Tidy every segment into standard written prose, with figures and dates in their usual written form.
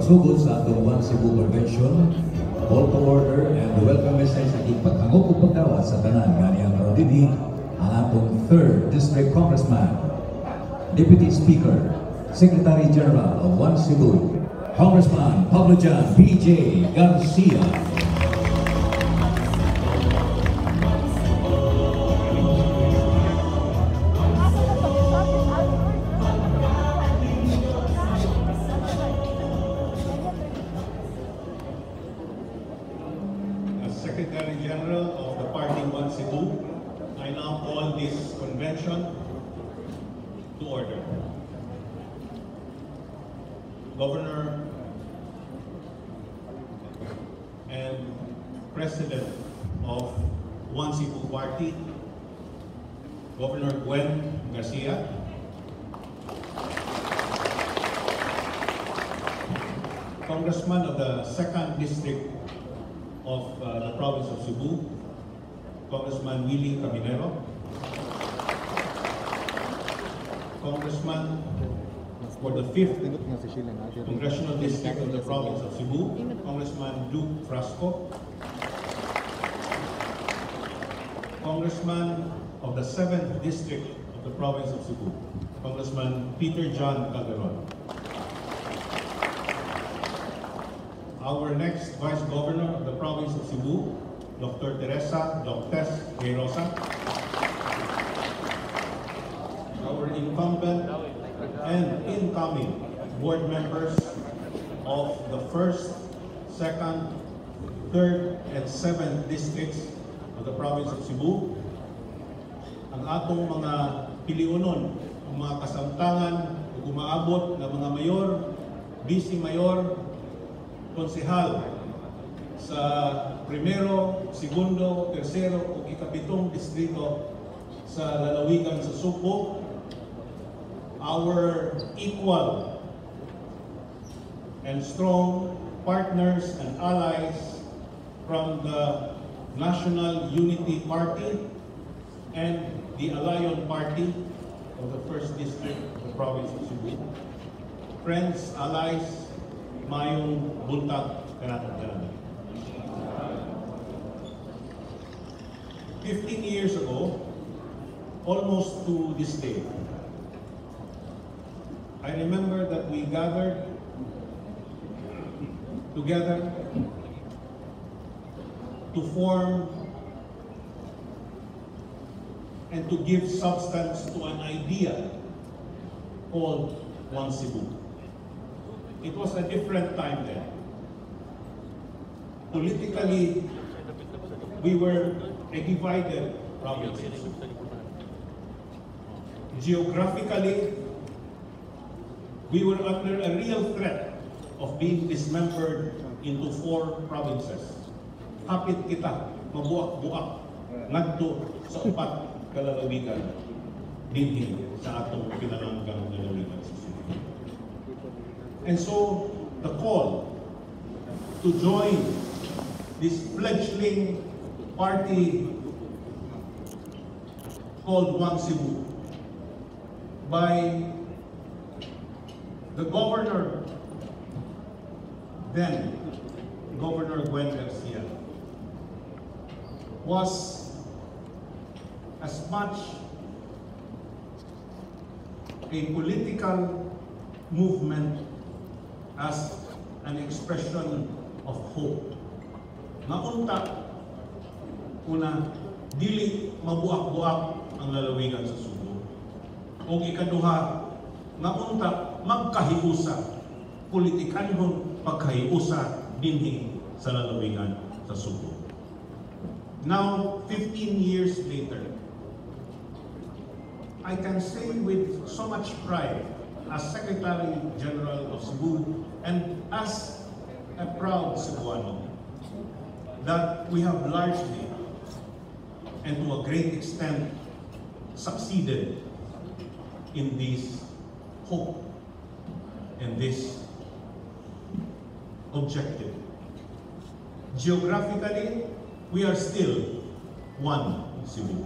pagsugod sa atong One Cebu Convention, call to order and the welcome message sa paghangop ug pagdawat sa tanan nga niyang karon dinhi ang atong 3rd District Congressman, Deputy Speaker, Secretary General of One Cebu, Congressman Pablo John P.J. Garcia. As Secretary General of the Party One Cebu, I now call this convention to order. Governor and President of One Cebu Party, Governor Gwen Garcia, Congressman of the 2nd District of the province of Cebu, Congressman Willie Caminero, Congressman for the 5th Congressional District of the province of Cebu, Congressman Duke Frasco, Congressman of the 7th District of the province of Cebu, Congressman Peter John Calderon. Our next Vice Governor of the province of Cebu, Dr. Teresa Doctes Heyrosa. Our incumbent and incoming board members of the 1st, 2nd, 3rd, and 7th districts of the province of Cebu, ang atong mga piliunon, ang mga kasamtangan ug umaabot nga mga mayor, vice mayor, konsehal sa primero, segundo, tersero ug ikapitong distrito sa lalawigan sa Sugbo, our equal and strong partners and allies from the National Unity Party and the Alayon Party of the 1st District of the province of Cebu. Friends, allies, maayong buntag kanatong tanan. 15 years ago, almost to this day, I remember that we gathered together to form and to give substance to an idea called One Cebu. It was a different time then. Politically, we were a divided province. Geographically, we were under a real threat of being dismembered into 4 provinces. Hapit kita, mabuak-buak, ngadto sa upat kalalawigan dinhi sa atong pinalanggang lalawigan sa Cebu. And so, the call to join this fledgling party called One Cebu by the governor then, Governor Gwen Garcia, was as much a political movement as an expression of hope. Nga unta, una, dili mabuak-buak ang lalawigan sa Sugbo. O ikaduha, nga unta, magkahiusa, politikanhon pagkahiusa dinhi sa lalawigan sa Sugbo. Now, 15 years later, I can say with so much pride as Secretary General of Cebu and as a proud Cebuano that we have largely and to a great extent succeeded in this hope and this objective. Geographically, we are still one Cebu.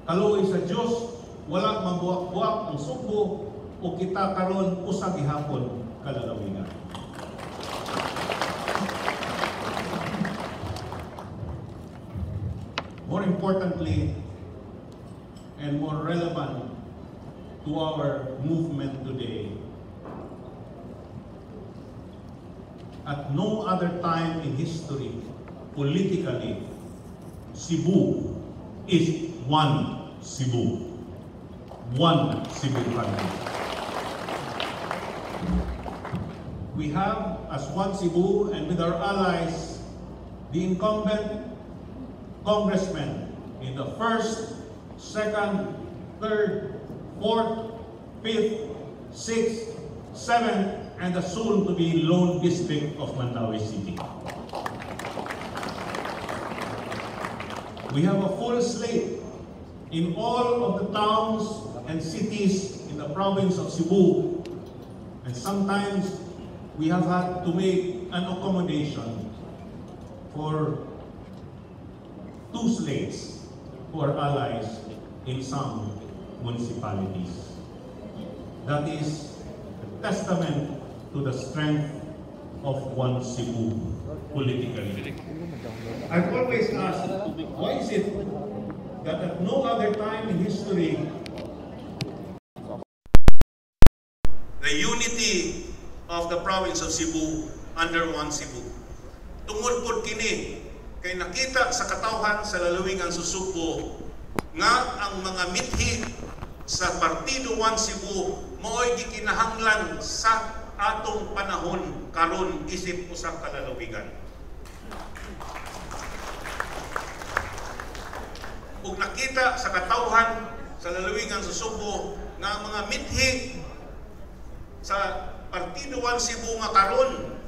Kaluoy sa Diyos, wala mabuak-buak ang Sugbo o kita karon usa gihapon kalalawigan. More importantly, and more relevant to our movement today, at no other time in history, politically, Cebu is one Cebu. One Cebu country. We have, as one Cebu and with our allies, the incumbent congressmen in the 1st, 2nd, 3rd, 4th, 5th, 6th, 7th, and the soon-to-be lone district of Mandaue City. We have a full slate in all of the towns and cities in the province of Cebu, and sometimes we have had to make an accommodation for 2 slates for allies in some municipalities. That is a testament to the strength of one Cebu politically. I've always asked, why is it that at no other time in history the unity of the province of Cebu under one Cebu? Tungod pod kini kay nakita sa katawhan sa lalawigan sa Sugbo nga ang mga mithi sa Partido One Cebu mao'y gikinahanglan sa atong panahon karon isip usa ka lalawigan. Ug nakita sa katawhan sa lalawigan sa Sugbo nga ang mga mithi sa Partido One Cebu nga karon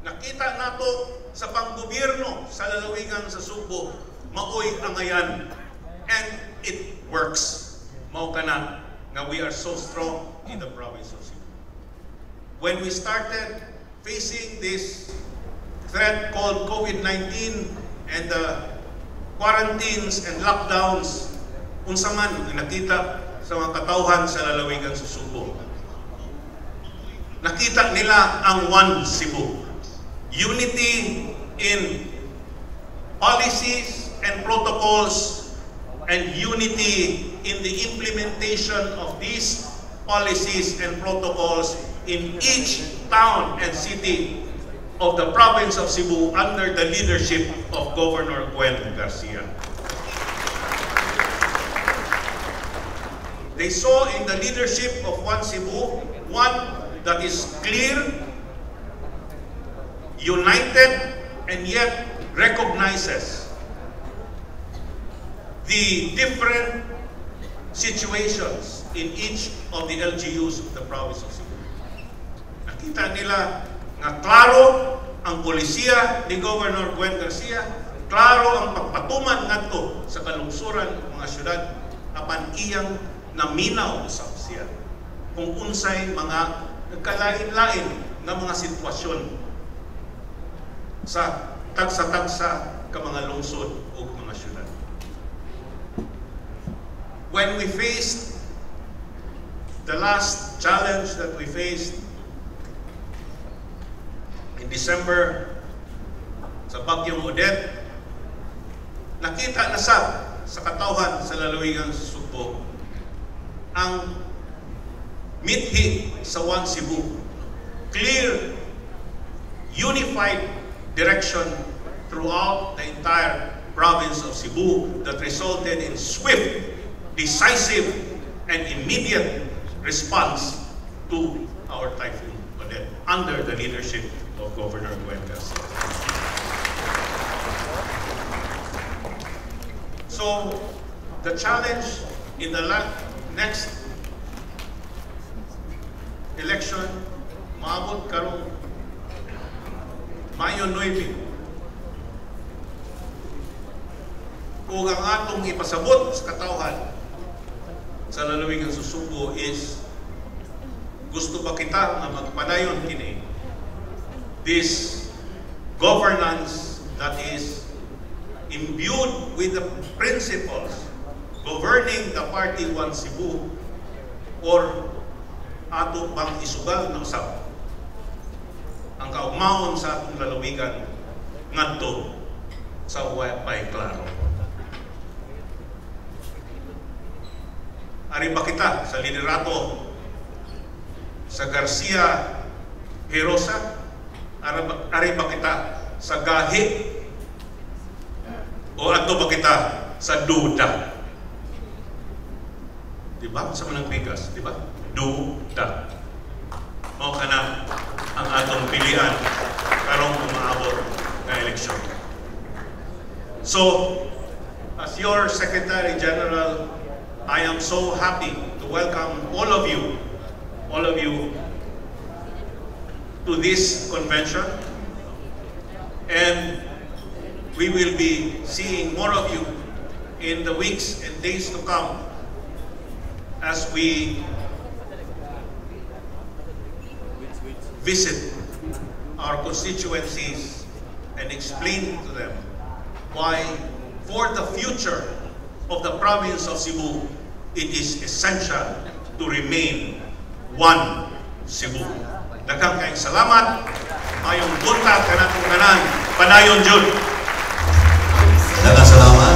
nakita nato sa panggobyerno sa lalawigan sa Sugbo maoy angayan, and it works. Mao kana nga we are so strong in the province of Cebu. When we started facing this threat called COVID-19 and the quarantines and lockdowns, unsa man ang nakita sa mga katawhan sa lalawigan sa Sugbo? Nakita nila ang One Cebu. Unity in policies and protocols, and unity in the implementation of these policies and protocols in each town and city of the province of Cebu under the leadership of Governor Gwen Garcia. They saw in the leadership of One Cebu, one that is clear, united, and yet recognizes the different situations in each of the LGUs of the province of Cebu. Nakita nila nga klaro ang polisiya ni Governor Gwen Garcia, klaro ang pagpatuman ngadto sa kalungsuran ng mga syudad, apan iyang naminaw usab siya kung unsay mga nagkalain-lain nga mga sitwasyon sa tagsa-tagsa ka mga lungsod o mga syudad. When we faced the last challenge that we faced in December sa Bagyong Odette, nakita na sa katawhan sa lalawigan sa Sugbo ang mithi sa One Cebu. Clear, unified direction throughout the entire province of Cebu that resulted in swift, decisive, and immediate response to our Typhoon Odette under the leadership of Governor Gwen Garcia. So, the challenge in the next election, maabot karong Mayo 9. Kung ang atong ipasabot sa katawhan sa lalawigan sa Sugbo is, gusto ba kita nga magpadayon kini this governance that is imbued with the principles governing the Party One Cebu, or ato bang isugal na usab ang kaugmaon sa atong lalawigan ngadto sa way klaro? Ari ba kita sa liderato sa Garcia Herosa? Ari ba kita sa Gahi? O adto ba kita sa Duda? Di ba? Sa manang bigas, di ba? Duda. Mao kana ang atong pilian karong umaabot nga eleksyon. So, as your Secretary General, I am so happy to welcome all of you to this convention. And we will be seeing more of you in the weeks and days to come as we visit our constituencies and explain to them why, for the future of the province of Cebu, it is essential to remain one Cebu. Daghang kayong salamat. Maayong buntag kanatong tanan. Padayon jud. Daghang salamat,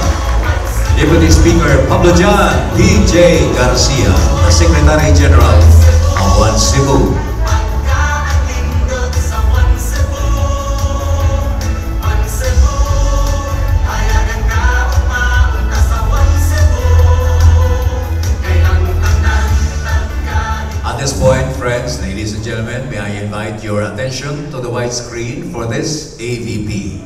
Deputy Speaker Pablo John PJ Garcia, the Secretary General of One Cebu. Pagkaanindot sa One Cebu, One Cebu, hayagan ka umaunta sa One Cebu. Kay ang tanan nagka At this point, friends, ladies and gentlemen, may I invite your attention to the white screen for this AVP.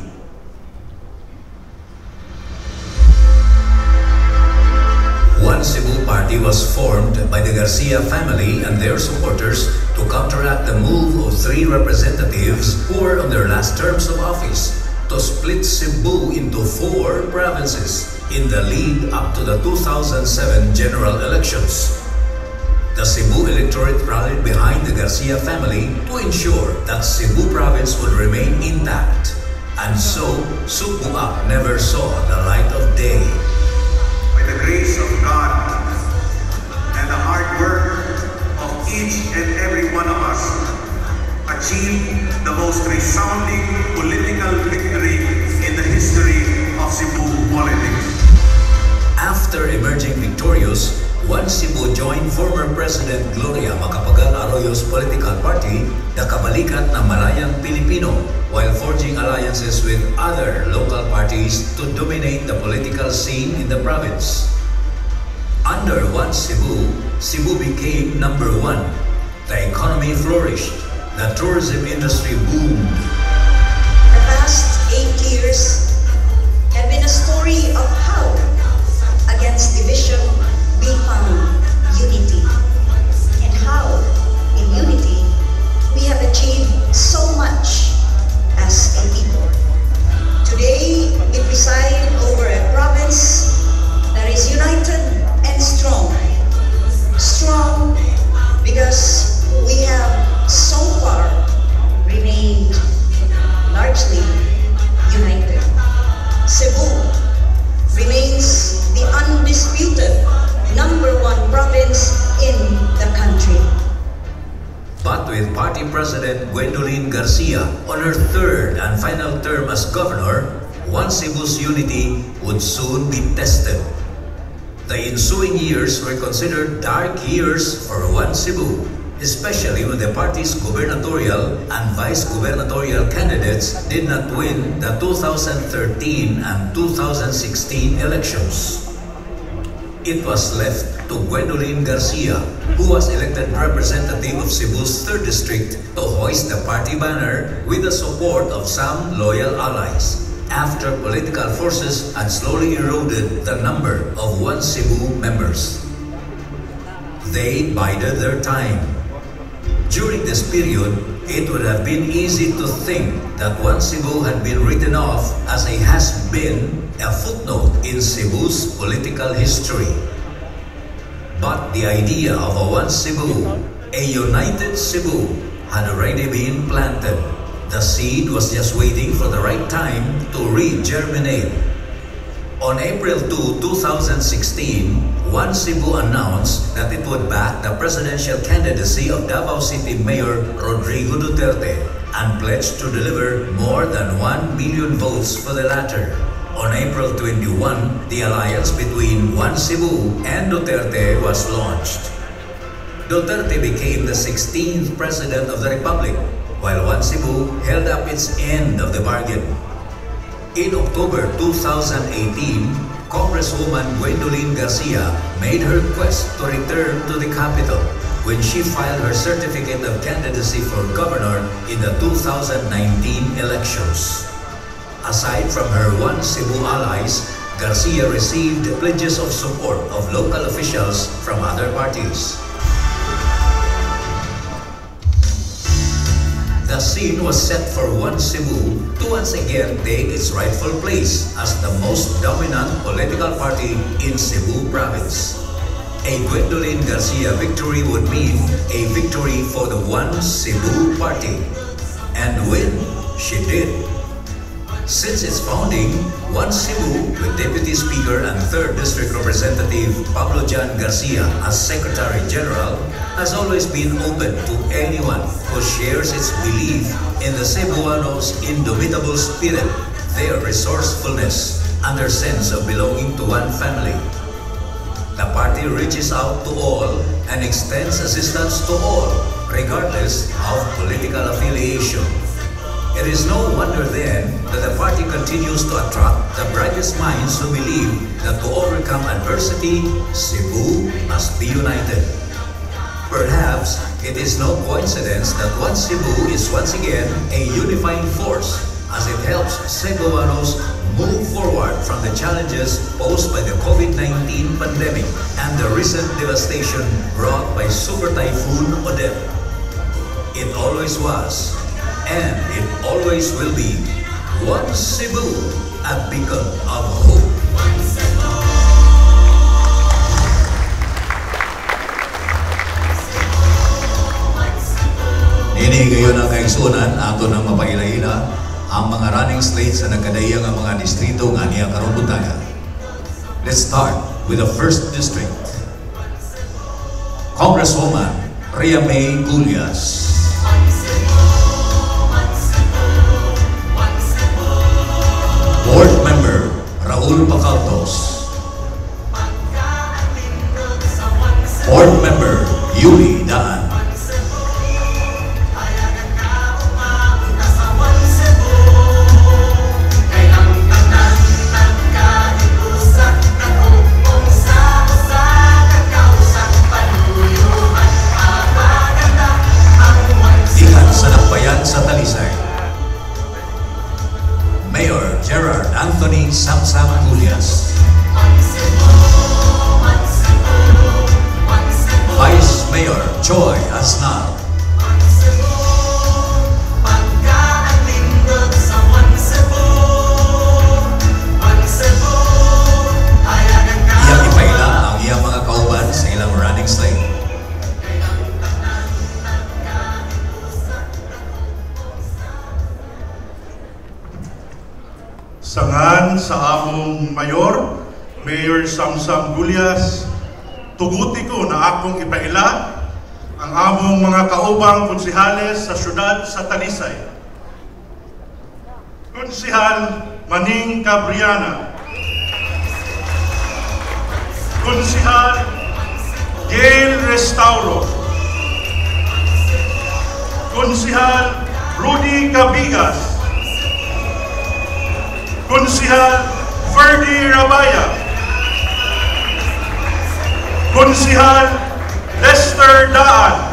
One Cebu Party was formed by the Garcia family and their supporters to counteract the move of three representatives who were on their last terms of office to split Cebu into four provinces in the lead up to the 2007 general elections. The Cebu electorate rallied behind the Garcia family to ensure that Cebu province would remain intact. And so, Sugbu never saw the light of day. By the grace of God and the hard work of each and every one of us, achieved the most resounding political victory in the history of Cebu politics. After emerging victorious, One Cebu joined former President Gloria Macapagal Arroyo's political party, the Kabalikat ng Malayang Pilipino, while forging alliances with other local parties to dominate the political scene in the province. Under One Cebu, Cebu became number one. The economy flourished. The tourism industry boomed. The past 8 years have been a story of how, against division, we found unity. And how, in unity, we have achieved so much as a people. Today, we preside over a province that is united and strong. Strong because we have so far remained largely united. Cebu remains the undisputed number one province in the country. But with party president Gwendolyn Garcia on her third and final term as governor, One Cebu's unity would soon be tested. The ensuing years were considered dark years for One Cebu, especially when the party's gubernatorial and vice gubernatorial candidates did not win the 2013 and 2016 elections. It was left to Gwendolyn Garcia, who was elected representative of Cebu's 3rd District, to hoist the party banner with the support of some loyal allies, after political forces had slowly eroded the number of One Cebu members. They bided their time. During this period, it would have been easy to think that One Cebu had been written off as a has-been, a footnote in Cebu's political history. But the idea of a One Cebu, a united Cebu, had already been planted. The seed was just waiting for the right time to re-germinate. On April 2, 2016, One Cebu announced that it would back the presidential candidacy of Davao City Mayor Rodrigo Duterte and pledged to deliver more than 1 million votes for the latter. On April 21, the alliance between One Cebu and Duterte was launched. Duterte became the 16th President of the Republic, while One Cebu held up its end of the bargain. In October 2018, Congresswoman Gwendolyn Garcia made her quest to return to the capital when she filed her certificate of candidacy for governor in the 2019 elections. Aside from her One Cebu allies, Garcia received pledges of support of local officials from other parties. The scene was set for One Cebu to once again take its rightful place as the most dominant political party in Cebu province. A Gwendolyn Garcia victory would mean a victory for the One Cebu party. And win she did. Since its founding, One Cebu, with Deputy Speaker and 3rd District Representative Pablo John Garcia as Secretary General, has always been open to anyone who shares its belief in the Cebuanos' indomitable spirit, their resourcefulness, and their sense of belonging to one family. The party reaches out to all and extends assistance to all, regardless of political affiliation. It is no wonder then that the party continues to attract the brightest minds who believe that to overcome adversity, Cebu must be united. Perhaps it is no coincidence that One Cebu is once again a unifying force as it helps Cebuanos move forward from the challenges posed by the COVID-19 pandemic and the recent devastation brought by Super Typhoon Odette. It always was, and it always will be, One Cebu, a beacon of hope. One Cebu. One Cebu. Nini gayon ang kaigsunan, ato nang mapaila-ila ang mga running slates sa nagkadaya nga mga distrito nga niya karong buntaga. Let's start with the first district. Congresswoman Ria May Gullas. One Cebu, One Cebu, One Cebu. Board Member Raul Bacaltos. Pagkaalindot sa One Cebu. Board Member Yuli Daan. One Cebu, hayagan ka umaunta sa One Cebu. Kay ang tanan nagkaibusa, nag-ugpong sa usa ka kausa, paluyuhan, paganda ang One Gikan Cebu. Sa Dakbayan sa Talisay, Mayor Gerard Anthony Samsam Gullas. One Cebu, One Cebu, One Cebu. Vice Mayor Choi Aznar. One Cebu, pagkaalindot sa One Cebu. One Cebu, hayagan ka Iyang ipaila ang iyang mga kauban sa ilang running slate. Kay ang tanan nagkaibusa, nag-ugpong sa Sangan sa among mayor, Mayor Samsam Gullas, tuguti ko na akong ipaila ang among mga kaubang konsihales sa syudad sa Talisay. Konsihal Maning Cabriana, Konsihal Gail Restauro, Konsihal Rudy Cabigas, Konsihal Ferdy Rabaya, Konsihal Lester Daan,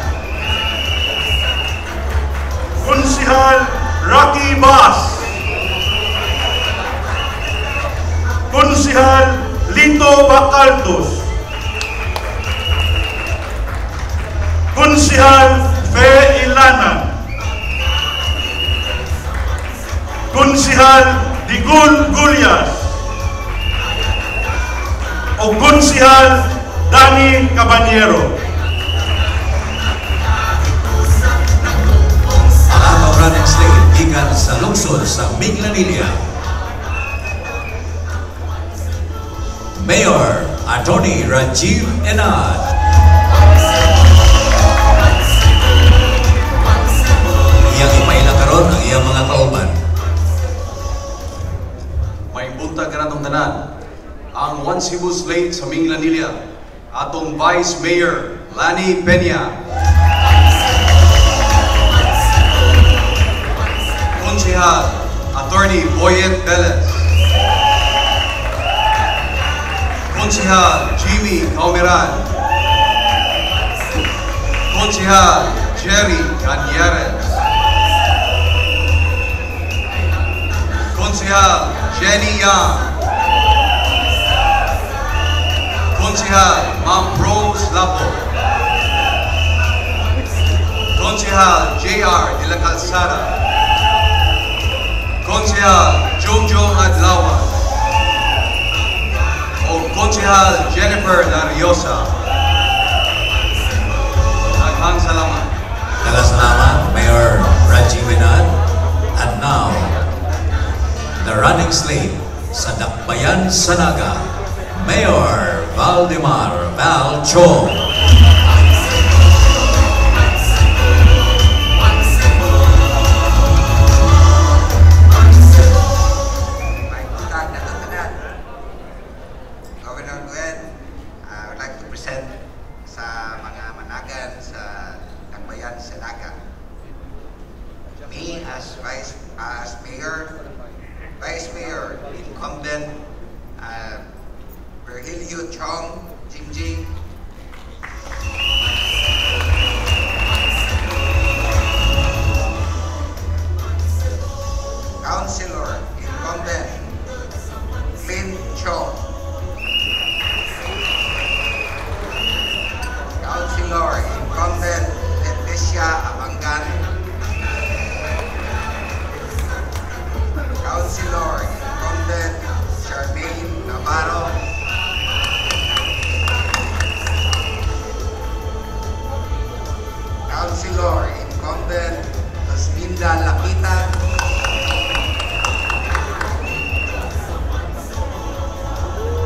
Konsihal Rocky Bass, Konsihal Lito Bacaltos, Konsihal Fe Ilanan, Konsihal Digul Gullas, o Konsihal Danny Caballero. Ang atong running slate gikan sa lungsod sa Minglanilla. Mayor Attorney Rajiv Enad. Iyang ipaila karon ang iyang mga kauban. May buntag. tanan. Ang One Cebu slate sa Minglanilla, atong Vice Mayor Lani Peña. Konsehal Attorney Boyet Velez. Konsehal Jimmy Caumeran. Konsehal Jerry Cañares. Konsehal Jenny Yang. Konsehal Ma'am Rose Lapo. Konsehal J.R. De La Calzada. Konsehal Jojo Adlawan. O Konsehal Jennifer Lariosa. Daghang salamat. Daghang salamat, Mayor Rajiv Enad. And now, the running slate sa Dakbayan sa Naga, Mayor Valdemar Val Chong. Maayong buntag tanan. Governor Gwen, I would like to present sa mga managan sa Dakbayan sa Naga. Me as Vice Mayor, incumbent Virgilio Chong, Jingjing, Councilor, incumbent Clint Chong, Councilor, incumbent Leticia Abangan, Councilor, incumbent Charmaine Navarro, Councilor, incumbent Rosminda Lapita,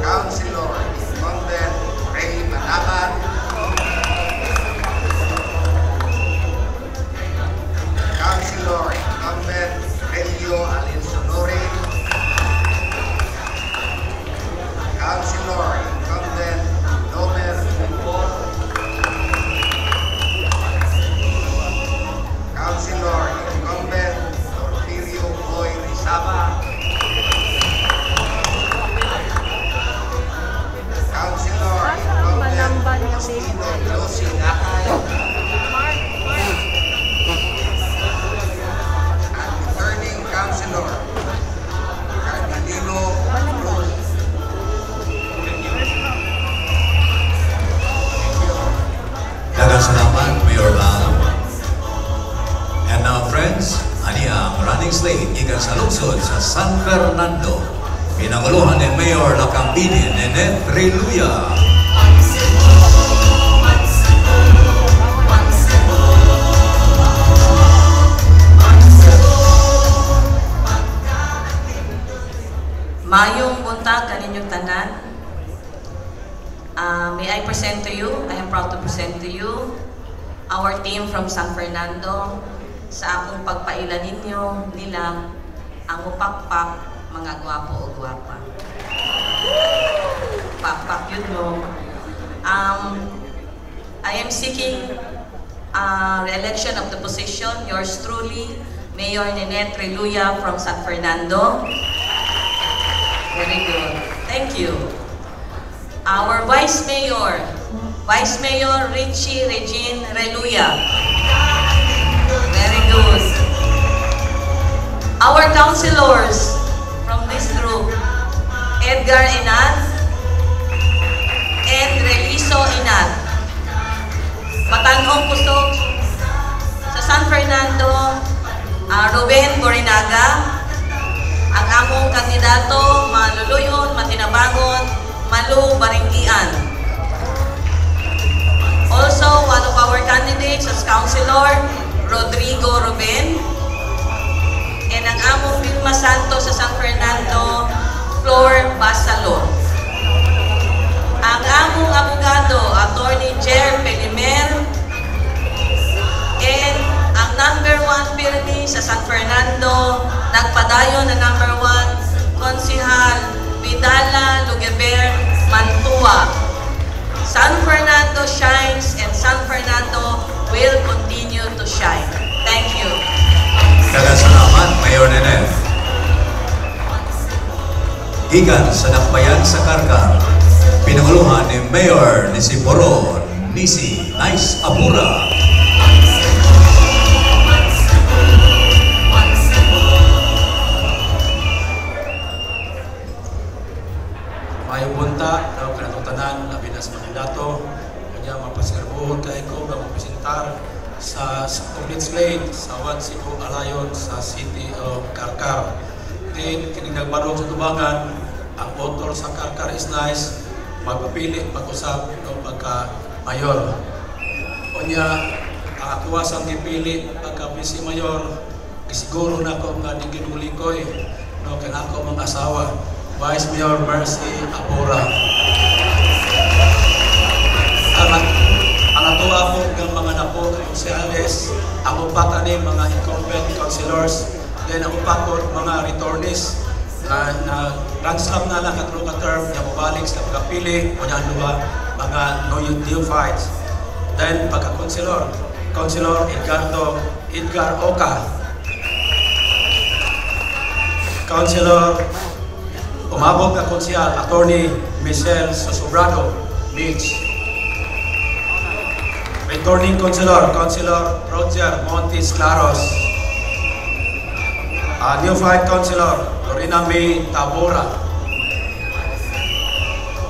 Councilor, incumbent Ray Manabat, Councilor, incumbent Relio Alinsonore, Councilor, incumbent Nomer Bukol, Councilor, incumbent Porfirio Boy Rizaba, Councilor, incumbent Justino Josie Nakay, and returning Councilor Carmelino Cruz. Daghang salamat, Mayor Val. And now, friends, ani ang running slate gikan sa lungsod sa San Fernando. Pinanguluhan ni Mayor Lakambini Nenet Reluya. Mayong buntag kaninyong tanan. May I present to you, I am proud to present to you, our team from San Fernando sa akong pagpaila ninyo nila ang mupakpak mga gwapo o gwapa. Pakpak yun mo. I am seeking re-election of the position. Yours truly, Mayor Neneth Reluya from San Fernando. Very good. Thank you. Our Vice Mayor, Vice Mayor Richie Regine Reluya. Very good. Our councilors from this group, Edgar Inat and Reliso Inat. Batanong Kusog sa San Fernando, Ruben Borinaga. Ang among kandidato, maluluyon, matinabangon, Malu Baringgian. Also, one of our candidates as councilor, Rodrigo Ruben. And ang among Vilma Santos sa San Fernando, Flor Basalo. Ang among abogado, Attorney Jer Pelimer. And ang number 1 pirmi sa San Fernando, nagpadayon na number 1, Konsihal Vidala Lugeber Mantua. San Fernando shines and San Fernando will continue to shine. Thank you. Daghang salamat, Mayor Neneth. Gikan sa Dakbayan sa Carcar, pinanguluhan ni Mayor Nisiporo Nisi Nice Apura. Maayong buntag, daw kanatong tanan, labi na sa mga dato, kanya mapaserbuhon kay ko nga mapresentar sa complete slate sa One Cebu Alliance sa City of Carcar. Then, kining nagbarog sa tubangan, ang author sa Carcar is Nice, magpapili, pag-usap, no, pagka mayor. Unya, ang akuha sang gipili pagka vice mayor, gisiguro na ko nga di gid mulikoy, no, kay ako mga asawa, Vice Mayor Mercy Apura. Ang atoa po ng mga napo konsehales, ang upat ani mga incumbent councilors, then ang upat po mga returnees na landslap na lang katlo ka term nga mobalik sa pagkapili o ang duha mga neophytes. Then pagka-councilor, Councilor Edgardo Edgar Oca, Councilor umabot na konsehal Attorney Michelle Sosobrado Mitch, Returning Councilor, Councilor Roger Montes Claros, Neophyte Councilor Lorena May Tabora,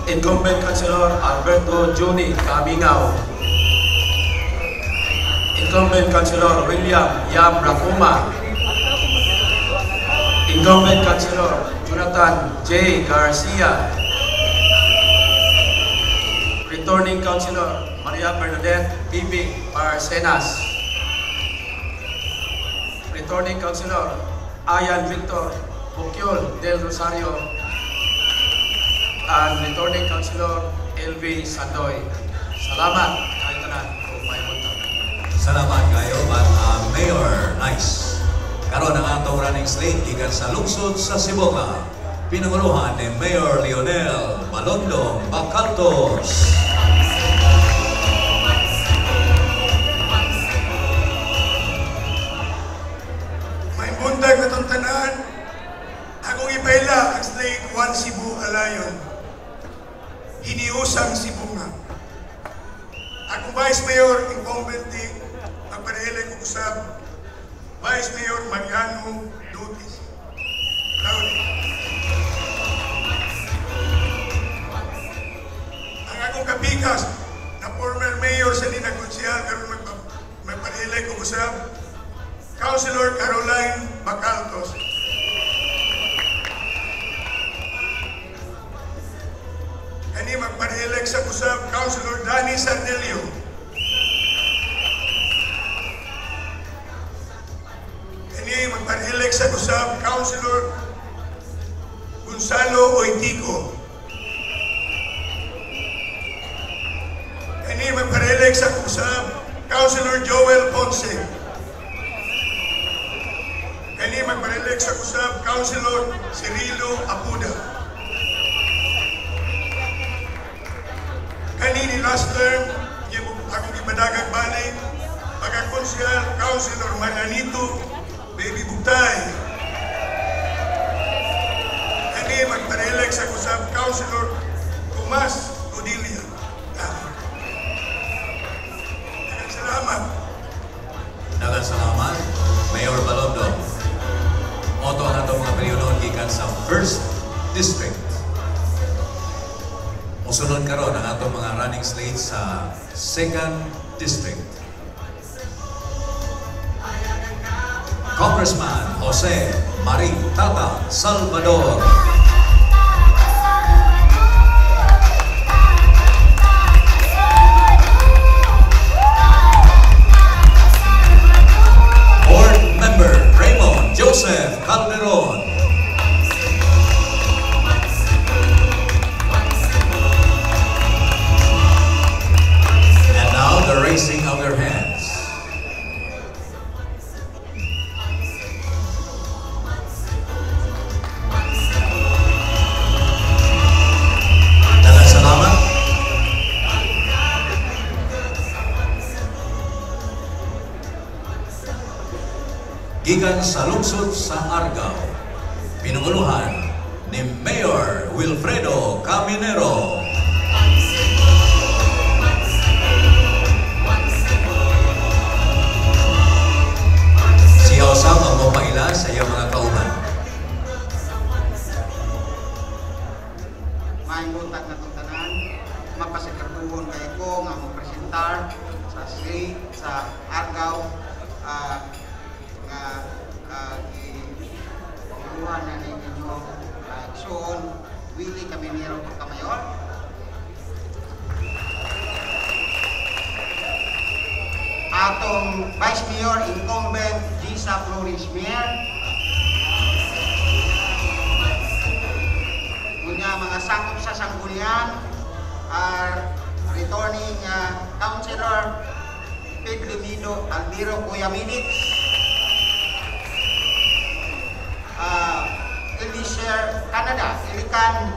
Incumbent Councilor Alberto Juni Camingaw, Incumbent Councilor William Yam Rakuma, Incumbent Councilor Jonathan J. Garcia, Returning Councilor Maria Bernadette Bibing Barcenas, Returning Councilor Ayan Victor Bukyol Del Rosario, and Returning Councilor LV Sandoy. Salamat kayo tanan kung may buntag. Salamat kayo, at Mayor Nice. Karon ang atong running slate gikan sa lungsod sa Siboca. Pinanguluhan ni Mayor Lionel Malondong Bacaltos. May buntag na itong tanan, akong ipaila ang slate One Cebu Alliance. Hiniusang Sibunga. Akong Vice Mayor, incumbent ni magpa-elect og usab, Vice Mayor Mariano Dutis. Proud. Ang akong kapikas na former mayor sa Lina Konsehal karon magpa-elect og usab, Councilor Caroline Bacaltos. Kani magpa-elect sa usab, Councilor Danny Sarnelio. Kani magpa-elect sa usab, Councilor Gonzalo Oitico. Kani magpa-elect sa usab, Councilor Joel Ponce. Kani magpa-elect sa usab, Councilor Cirilo Apuda. Kani ni last term, akong ipadagag balik, pagkakonsehal, Councilor Marianito Baby Bugtay. Kani magpa-elect sa usab, Councilor Tomas Codilia. Salamat. Daghang salamat, Mayor Balondong. Mao to ang atong mga piliunon gikan sa First District. Musunod karon ang atong mga running slate sa Second District. Congressman Jose Marie Tata Salvador. Board Member Raymond Joseph Calderon. And now the raising of their hands. gikan sa lungsod sa Argao, pinanguluhan ni Mayor Wilfredo Caminero. Siya usab ang mopaila sa iyang mga kauban. Maayong buntag na itong tanan, mapasikarbuhon kay ko nga mo presentar sa slate sa Argao nga gipanguluhan na ninyo igsoon Willie Caminero pagka-mayor. Atong Vice Mayor Incumbent Gisa Flores Mayor. Unya mga sakop sa sanggunian are returning Councilor Pedro Mido Alviro Kuya Minix, Elisher Canada Ilican,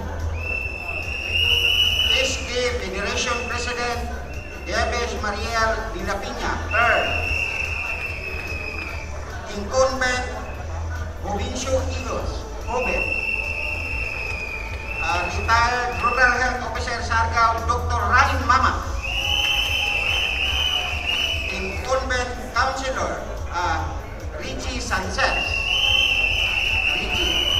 SK Federation President Debes Mariel de la Piña, third. Incumbent Jovencio Ilos, Joven. Retired Rural Health Officer Sargao, Dr. Ryan Mama. Incumbent Councilor Richie Sanchez. Richie.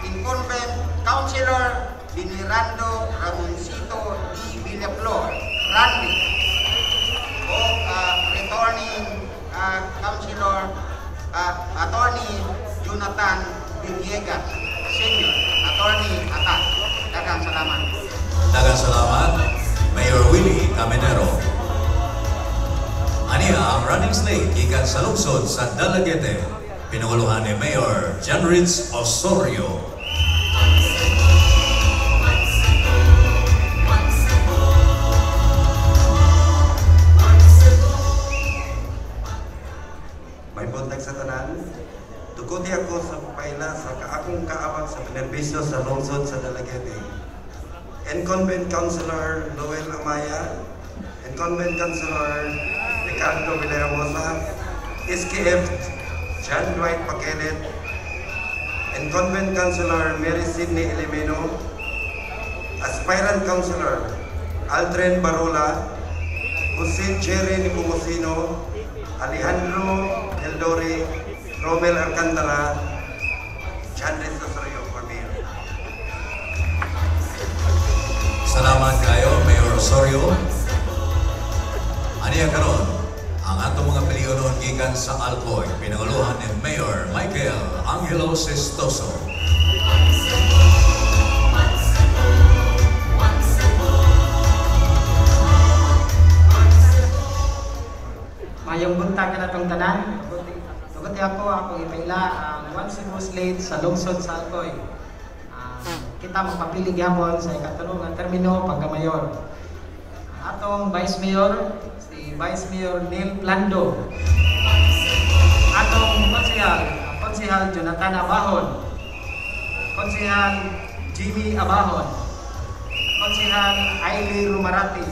Incumbent Councilor Venerando Ramoncito D. Villaflor, Randy. O returning Councilor Attorney Jonathan Villegas, Senior Attorney Atat. Daghang salamat. Daghang salamat, Mayor Willie Caminero. Aniya ang running slate gikan sa lungsod sa Dalaguete, pinanguluhan ni Mayor John Rich Osorio. May buntag sa tanan, duguti ako sa paila sa akong kaawag sa benepisyo sa lungsod sa Dalaguete. Incumbent Councilor Noel Amaya, Incumbent Councilor Ricardo Villahermosa, SKF John Dwight Paquelet, Incumbent Councilor Mary Sidney Elimeno, Aspirant Councilor Aldrin Barola, Jose Jerry Nepomuceno, Alejandro Eldore, Romel Alcantara, John Osorio for Mayor. Salamat kayo, Mayor Osorio. Aniya karon ang atong mga pilionon gikan sa Alcoy, pinanguluhan ni Mayor Michael Angelo Sestoso. Mayong buntag kanatong tanan. Tuguti ako akong ipaila ang One Cebu slate sa lungsod sa Alcoy. Kita magpapili gihapon sa ikatulo nga termino pagka-mayor. Atong Vice Mayor si Vice Mayor Neil Plando. Atong konsehal, Konsehal Jonathan Abahon. Konsehal Jimmy Abahon. Konsehal Ailey Rumarati.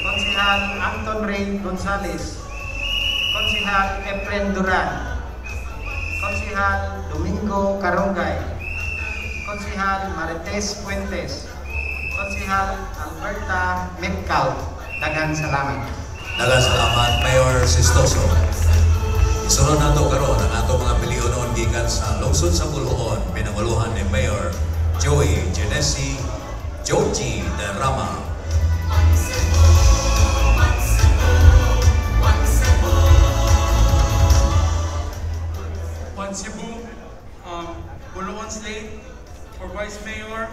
Konsehal Anton Ray Gonzales. Konsehal Efren Duran. Konsehal Domingo Caronggay. Konsehal Marites Fuentes. Konsehal Alberta Metcal. Daghang salamat. Daghang salamat, Mayor Sistoso. Isunod nato karon ang ato mga pilionon gikan sa lungsod sa Boljoon, pinanguluhan ni Mayor Joey Genesi Joji de Rama. One Cebu, Boljoon slate for Vice Mayor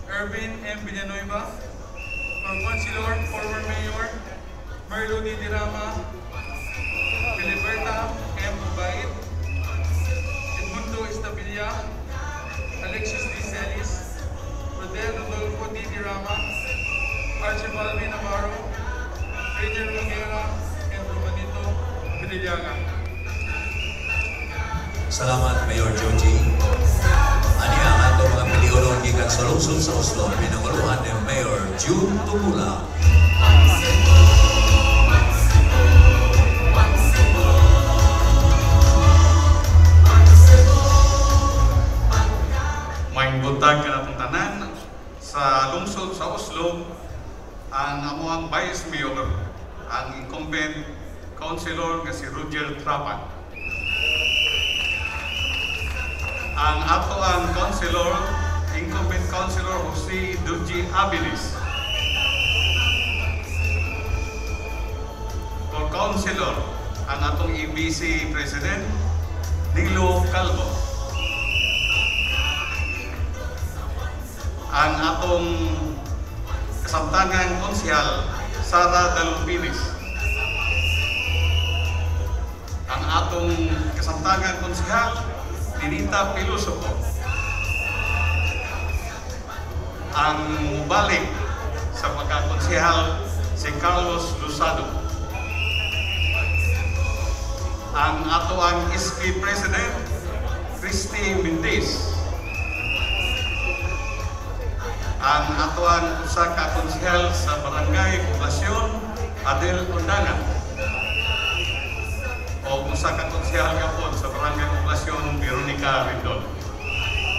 Ervin M. Villanueva, for Councilor, former Mayor Merlo D. Rama, Filiberta M. Ubaid, Edmundo Estabilia, Alexis D. Celis, Rodel Rodolfo D. Rama, Archibald B. Navarro, Rainier Noguera, and Romanito Villaga. Salamat, Mayor Joji. Ani ang ato mga pilionon gikan sa lungsod sa Oslo, pinanguluhan ni Mayor June Tumula. Sa lungsod sa Oslob, ang amuang Vice Mayor, ang incumbent Councilor nga si Roger Trapan. Ang ato ang Councilor, incumbent Councilor Jose Duji Abilis. For Councilor, ang atong EBC President, Nilo Calvo. Ang atong kasamtangang konsehal, Sara Dalumpinis. Ang atong kasamtangang konsehal, Ninita Pilusopo. Ang mubalik sa pagkakonsehal, si Carlos Luzado. Ang ato ang SK President, Christy Mendez. Ang ato ang usa ka konsehal sa Barangay Poblacion, Adel Ondangan. O usa ka konsehal gapon sa Barangay Poblacion, Veronica Rendon.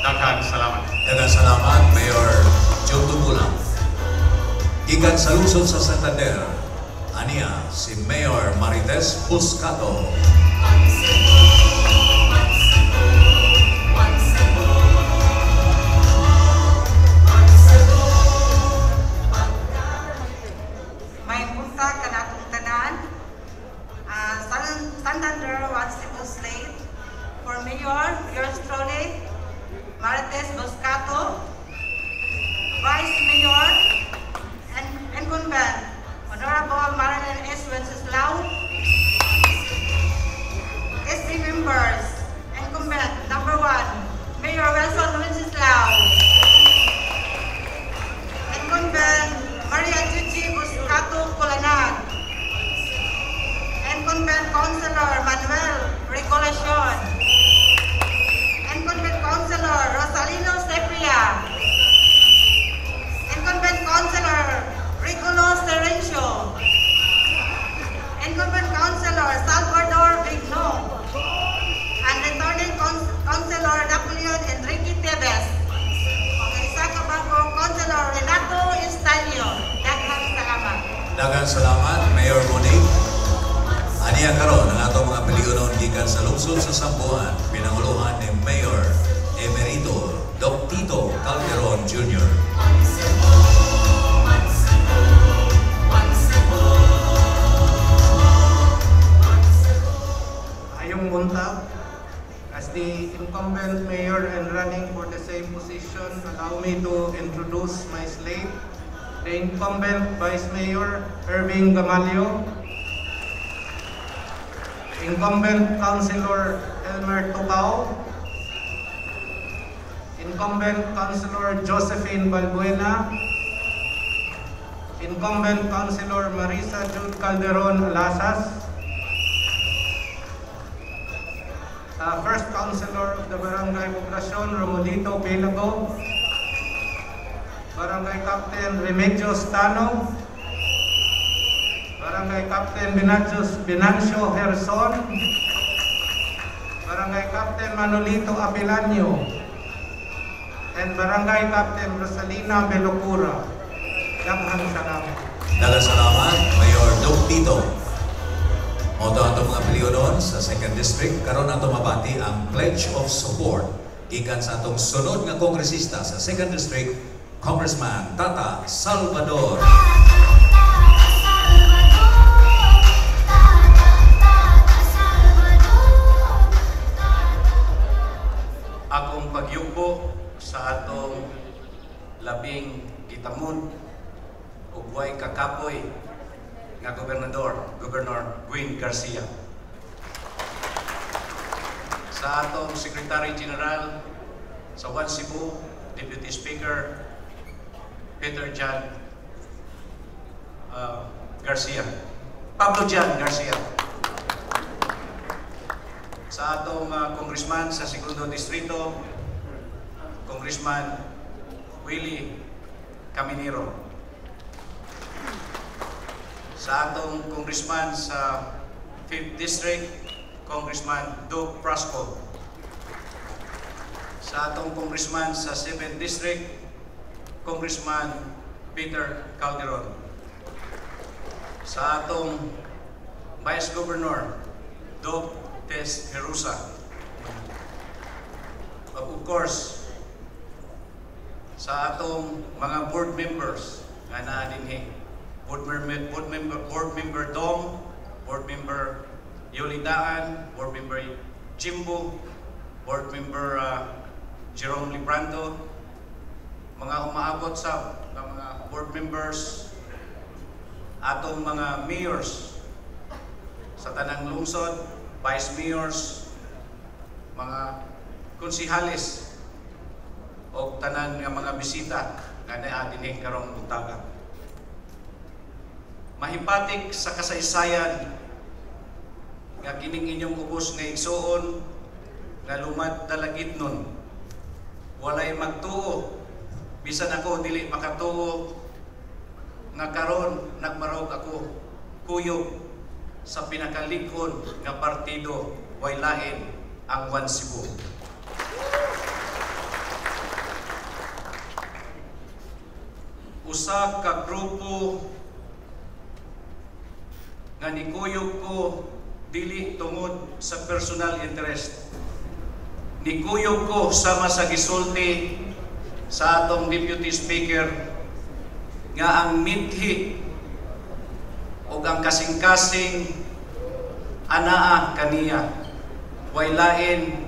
Daghang salamat. Daghang salamat, Mayor Joe Tumbulang. Gikan sa lungsod sa Santander, aniya si Mayor Marites Buscato. May buntag kanatong tanan. Santander One Cebu Slate for Mayor, yours truly, Marites Buscato, Vice Mayor, and Incumbent, Honorable Marilyn S. Wenceslao, SC members, Incumbent number 1, Mayor Wilson Wenceslao, Incumbent Maria Gigi Buscato Culanag, Incumbent Councilor Manuel Recolacion, Incumbent Councilor Rosalino Sepria, Incumbent Councilor Riculo Serencio, Incumbent Councilor Salvador Vigno, and returning Councilor Napoleon Enrique Teves. Okay, isa ka bagong Councilor Renato Estalio. Daghang salamat. Daghang salamat, Mayor Monique. Aniya karon ang atong mga piliunon gikan sa lungsod sa Samboan, pinanguluhan ni Mayor Emerito Doc Tito Calderon Jr. Ayong buntag, as the incumbent mayor and running for the same position, allow me to introduce my slate. The incumbent Vice Mayor, Irving Gamalio. Incumbent Councilor Elmer Tucao. Incumbent Councilor Josephine Balbuena. Incumbent Councilor Marisa Jude Calderon Alasas. First Councilor of the Barangay Poblacion, Romolito Pelago. Barangay Captain Remedios Tano. Barangay Captain Venancio Herson. Barangay Captain Manolito Abelanio. And Barangay Captain Rosalina Belocura. Daghang salamat. Daghang salamat, Mayor Doc Tito. Mao to atong mga piliunon sa 2nd District, karon ato mabati ang Pledge of Support gikan sa atong sunod nga kongresista sa 2nd District, Congressman Tata Salvador. Akong pagyugbo sa atong labing gitamon ug way kakapoy nga gobernador, Governor Gwen Garcia. Sa atong Secretary General sa One Cebu, Deputy Speaker Peter John Garcia, Pablo John Garcia. Sa atong Congressman sa Segundo Distrito, Congressman Willie Caminero. Sa atong Congressman sa 5th District, Congressman Doug Frasco. Sa atong Congressman sa 7th District, Congressman Peter Calderon. Sa atong Vice Governor, Doc Tess Herusa. Of course, sa atong mga board members nga naa dinhi, board member Dong, board member Yolidaan, board member Jimbo, board member Jerome Librando, mga umaabot sa nga mga board members, atong mga mayors sa tanang lungsod, vice mayors, mga konsihales, o tanan nga mga bisita nga naa dinhi karong buntaga. Mahipatik sa kasaysayan nga kining inyong ubos nga igsuon nga lumad Dalagitnon, walay magtuo, bisan ako dili makatuo nga karon nagmarog ako kuyog sa pinakalig-on nga partido, way lain ang One Cebu. Usa ka grupo nga nikuyog ko dili tungod sa personal interest. Nikuyog ko sama sa gisulti sa atong Deputy Speaker nga ang mithi o ang kasing-kasing anaa kaniya way lain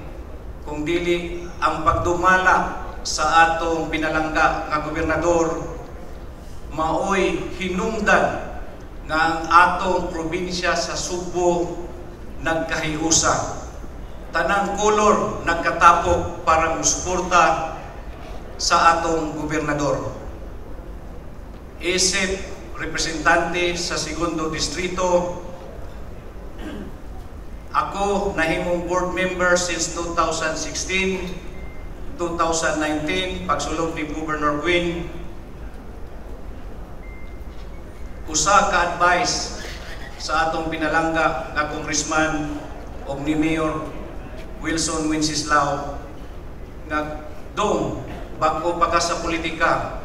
kung dili ang pagdumala sa atong pinalangga nga gobernador, maoy hinungdan nga ang atong probinsya sa Sugbo nagkahiusa. Tanang kolor nagkatapok para musuporta sa atong gobernador. Isip representante sa segundo distrito, ako nahimong board member since 2016, 2019, pagsulog ni Governor Gwyn. Usa ka advice sa atong pinalangga nga congressman og ni Mayor Wilson Wenceslao nga, "Dong, bag-o pa ka sa politika,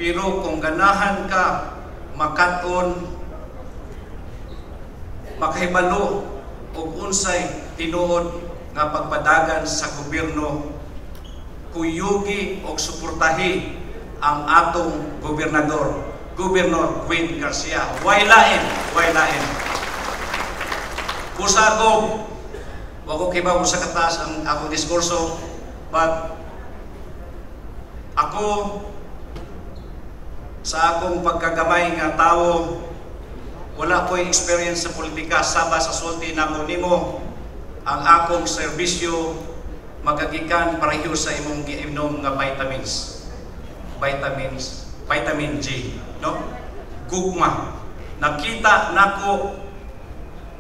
pero kung ganahan ka makat-on, makahibalo og unsay tinuod nga pagpadagan sa gobyerno, kuyugi og suportahi ang atong gobernador, Governor Gwen Garcia." Way lain, way lain. Usa ko, wa ko kibaw sa kataas ang akong diskurso, but ako sa akong pagkagamay nga tawo, wala ko'y experience sa politika, sama sa sulti nako nimo, ang akong serbisyo magagikan pareho sa imong giinom nga vitamins. Vitamins, vitamin G, no? Gugma. Nakita nako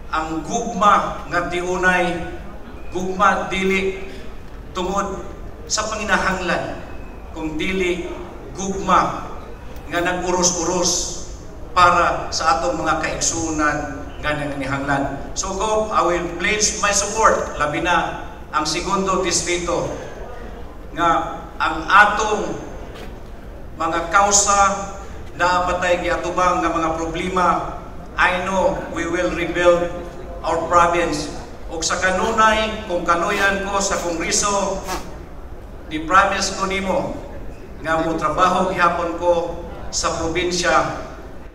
ang gugma nga tiunay, gugma dili tungod sa panginahanglan, kung dili gugma nga nag-uros-uros para sa atong mga kaigsuonan nga nanginahanglan. So go, I will pledge my support, labi na ang segundo distrito, nga ang atong mga kausa na patay giatubang nga mga problema, I know we will rebuild our province. Ug sa kanunay, kung kanuyan ko sa Kongreso, di promise ko nimo nga mo trabaho gihapon ko sa probinsya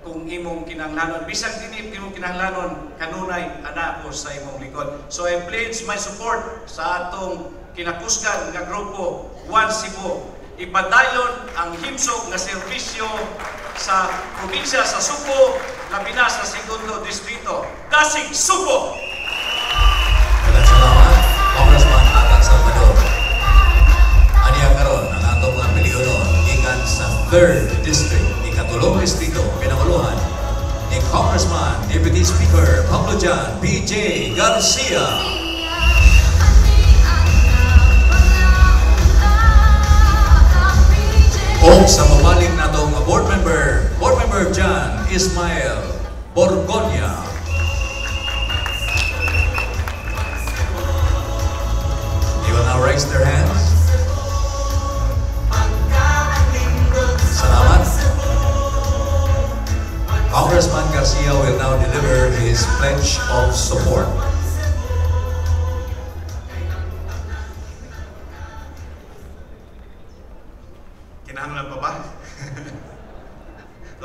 kung imong kinahanglanon. Bisag dili imong kinahanglanon, kanunay ana ko sa imong likod. So I pledge my support sa atong kinakusgan nga grupo One Cebu. Ipadayon ang himsog nga serbisyo sa probinsya sa Sugbo, labi na sa segundo distrito. Dasig Sugbo! Daghang salamat, Congressman Atang Salvador. Aniya karon ang atong mga pilihonon gikan sa 3rd District, ikatulong distrito, pinanguluhan ni Congressman Deputy Speaker Pablo John P.J. Garcia. O sa mabalik natong board member John Ismael Borgonia. They will now raise their hands. his pledge of support. Kinahanglan pa ba?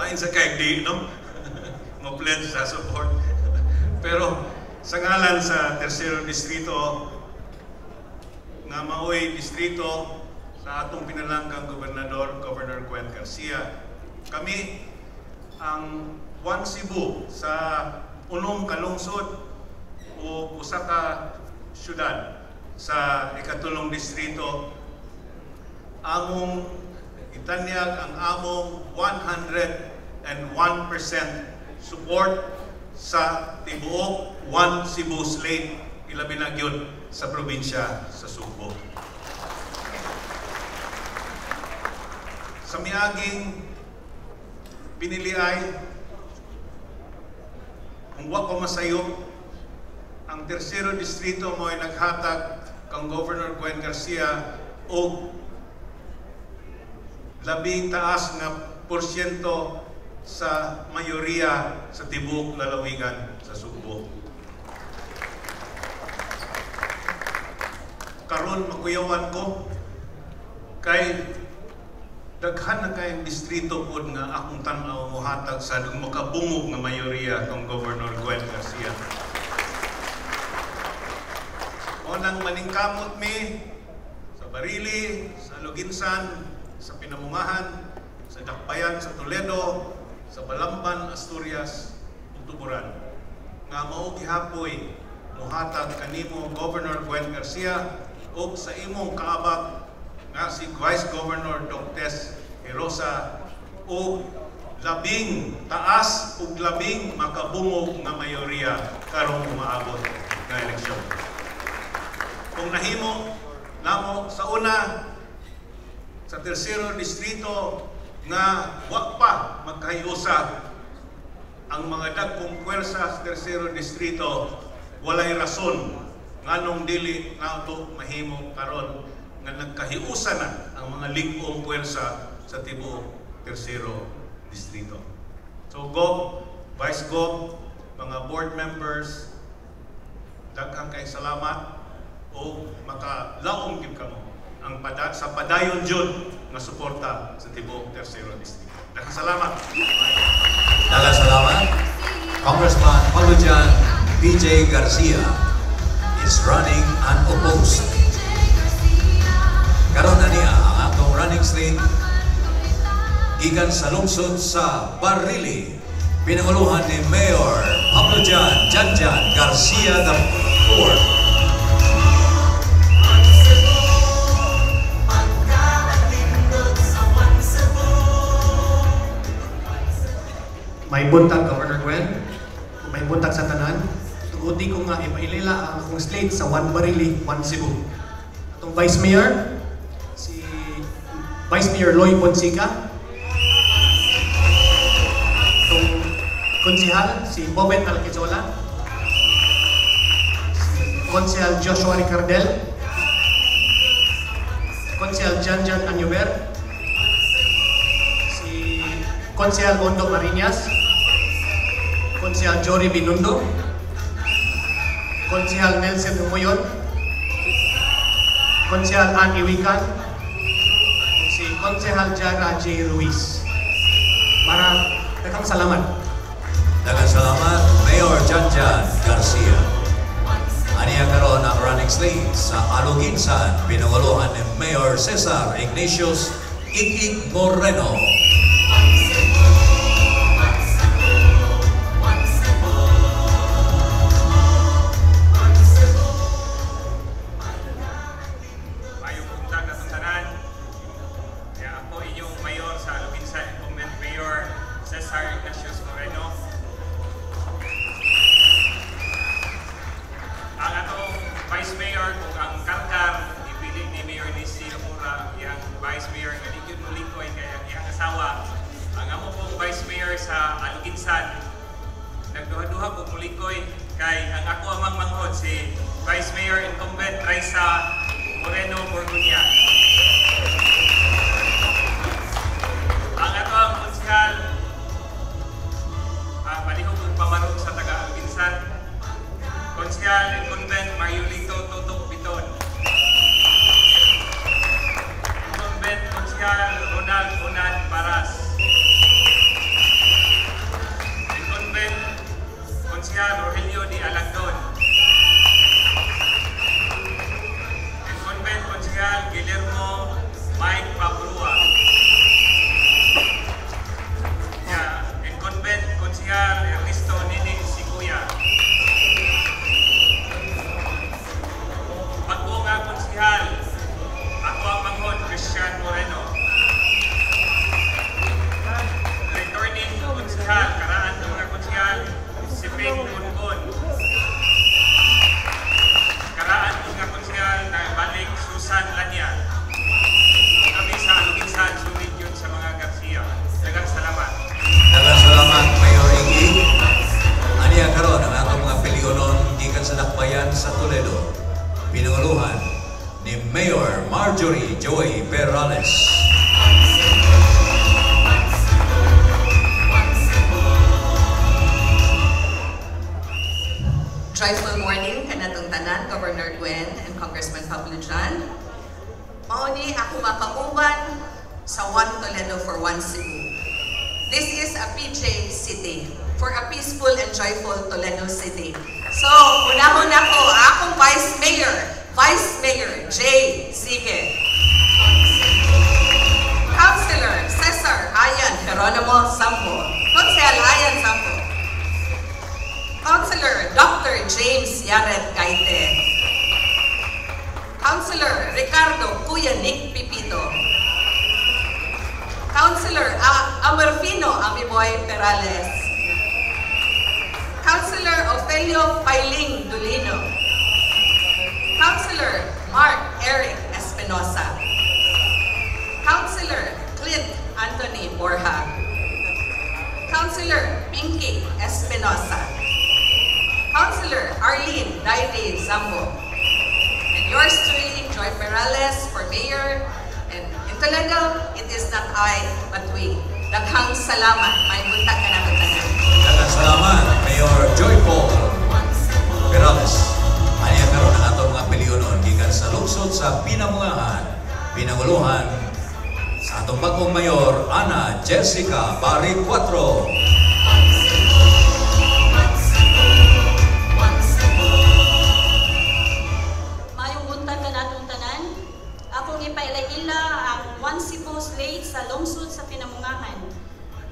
Lain sa kay di, no? Mo-pledge sa support. Pero sa ngalan sa Tersero Distrito, nga maoy distrito sa atong pinalanggang gobernador, Governor Gwen Garcia, kami ang One Cebu sa unom ka lungsod o usa ka syudad sa ikatulong distrito, among itanyag ang among 101% support sa tibuok One Cebu slate, ilabi na gyud sa probinsya sa Sugbo. Sa miaging piniliay, kung wa ko masayop, ang Tersero Distrito mo ay naghatag kang Governor Gwen Garcia og labing taas nga porsyento sa mayoriya sa tibuok lalawigan sa Sugbo. Karon makuyawan ko kay daghan na kayong distrito pod nga akong tan-aw mohatag sa makabungog nga mayoriya kang Governor Gwen Garcia. O nang maningkamot mi sa Barili, sa Luginsan, sa Pinamungahan, sa Dakbayan, sa Toledo, sa Balamban, Asturias, ug Tuburan. Nga mao gihapoy mohatag kanimo Governor Gwen Garcia ug sa imong kaabak nga si Vice Governor Dr. Herosa og labing taas ug labing makabungog nga mayoriya karong umaabot nga eleksyon. Kung nahimo namo sa una sa Tersero Distrito nga wa pa magkahiusa ang mga dagkong puwersa sa Tersero Distrito, walay rason nganong dili nato mahimo karon nga nagkahiusa na ang mga lig-ong puwersa sa tibuok Tersero Distrito. So Gov, Vice Gov, mga board members, daghang kay salamat o makalaom gyud kamo ang sa padayon jud nga suporta sa tibuok Tersero Distrito. Daghang salamat. Daghang salamat. Congressman Pablo Jan PJ Garcia is running unopposed. Karon na niya ang atong running slate gikan sa lungsod sa Barili, pinanguluhan ni Mayor Pablo Jan Janjan Garcia the Fourth. May buntag, Governor Gwen. May buntag sa tanan. Tuguti ko nga ipailila ang akong slate sa One Barili, One Cebu. Atong Vice Mayor, si Vice Mayor Loy Ponsica. Atong Konsehal, si Bobet Alquizola. Si Konsehal Joshua Ricardel. Konsehal Janjan Anyuber. Si Konsehal Ondo Marinas. Konsehal Jory Binundo, Konsehal Nelson Humoyon, Konsehal Ann Iwikan, si Konsehal Jara J. Ruiz. Para daghang salamat. Daghang salamat, Mayor Janjan Garcia. Aniya karon ang running slate sa Aluginsan, pinanguluhan ni Mayor Cesar Ignatius Igig Moreno. for One Cebu. This is a PJ City for a peaceful and joyful Toledo City. So, unahon ako, akong Vice Mayor, Vice Mayor Jay Sige. Councilor Cesar Ayan Geronimo Sambo. Konsehal Ayan Sambo. Councilor Dr. James Yaret Gaite. Councilor Ricardo Kuya Nick Pipito. Councilor Amerfino Amiboy Perales. Councilor Ofelio Pailing Dulino. Councilor Mark Eric Espinosa. Councilor Clint Anthony Borja. Councilor Pinky Espinosa. Councilor Arlene Daide Zambo. And yours truly, Joy Perales for Mayor. And in Toledo, it is not I, but we. Daghang salamat. May buntag ka na tanan. Daghang salamat, Mayor Joy Paul Perales. Aniya karon ang atong mga pilionon gikan sa lungsod sa Pinamungahan, pinanguluhan sa atong bagong mayor, Ana Jessica Baricuatro. Mayong buntag kanatong tanan. Akong ipaila-ila ang One Cebu slate sa lungsod sa Pinamungahan.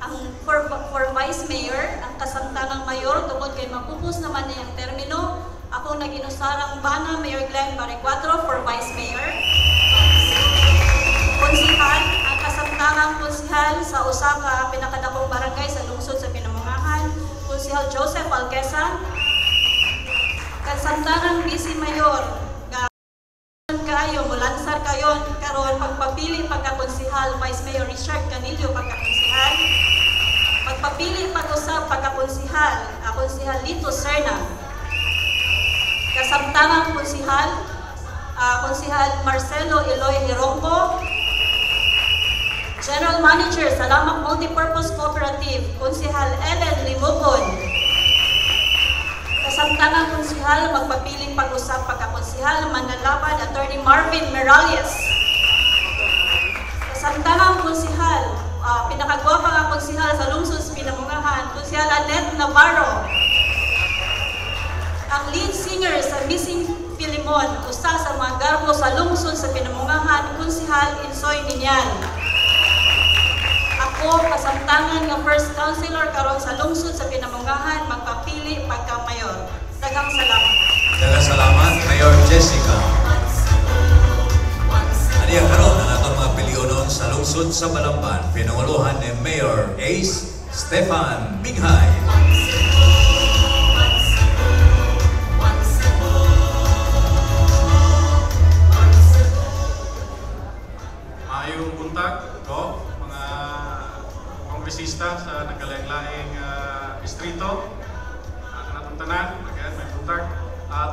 Ang for Vice Mayor, ang kasamtangang mayor tungod kay mapupos naman niyang termino, akong naginusarang bana Mayor Glenn Baricuatro for Vice Mayor. Konsihal, ang kasamtangang konsihal sa usa ka pinakadakong barangay sa lungsod sa Pinamungahan, Konsihal Joseph Alquesa. Kasamtangang Vice Mayor nga kayo mulansar kayon karon pagpapili pagkakonsihal Vice Mayor Richard Canillo pagkakonsihal, pagpapili pag-usab pagkakonsihal Konsihal Lito Serna. Kasamtangang konsihal Konsihal Marcelo Eloy Herongo. General Manager Salamat Multipurpose Cooperative Konsihal Ellen Limukon. Kasamtangang konsihal magpapiling pag-usap pagkakonsihal manlalaban Attorney Marvin Merales. Kasamtangang konsihal pinakagwapa nga konsihal sa lungsod sa Pinamungahan, Konsihal Annette Navarro. Ang lead singer sa Missing Filimon, usa sa mga garbo sa lungsod sa Pinamungahan, Konsihal Insoy Niñal. Ako, kasamtangan nga first councilor karon sa lungsod sa Pinamungahan, magpapili pagka-mayor. Daghang salamat. Daghang salamat, Mayor Jessica. Aniya karon ang atong mga pilionon sa lungsod sa Balamban, pinanguluhan ni Mayor Ace Stefan Binghay. Maayong buntag ko mga kongresista sa nagkalaing-laing distrito. Kanatong tanan, again, may buntag.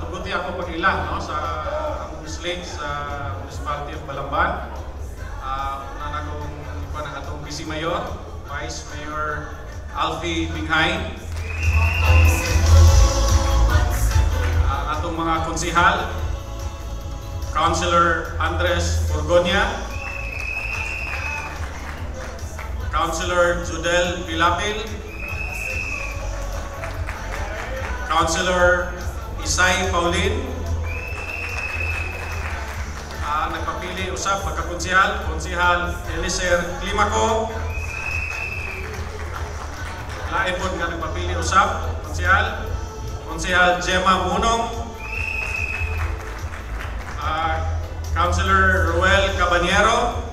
Tuguti ako pag-ila, no, sa among slate sa Municipality of Balamban. Una na akong ipan ang atong Vice Mayor, Vice Mayor Alfie Binghay. Ang atong mga konsihal, Councilor Andres Borgonia, Councilor Judel Pilapil, Councilor Isay Paulin, nagpapili usab pagkakonsihal, Konsihal Eliser Climaco, lain pod nga nagpapili usab, Konsihal, Konsihal Gemma Munong, Councilor Ruel Caballero,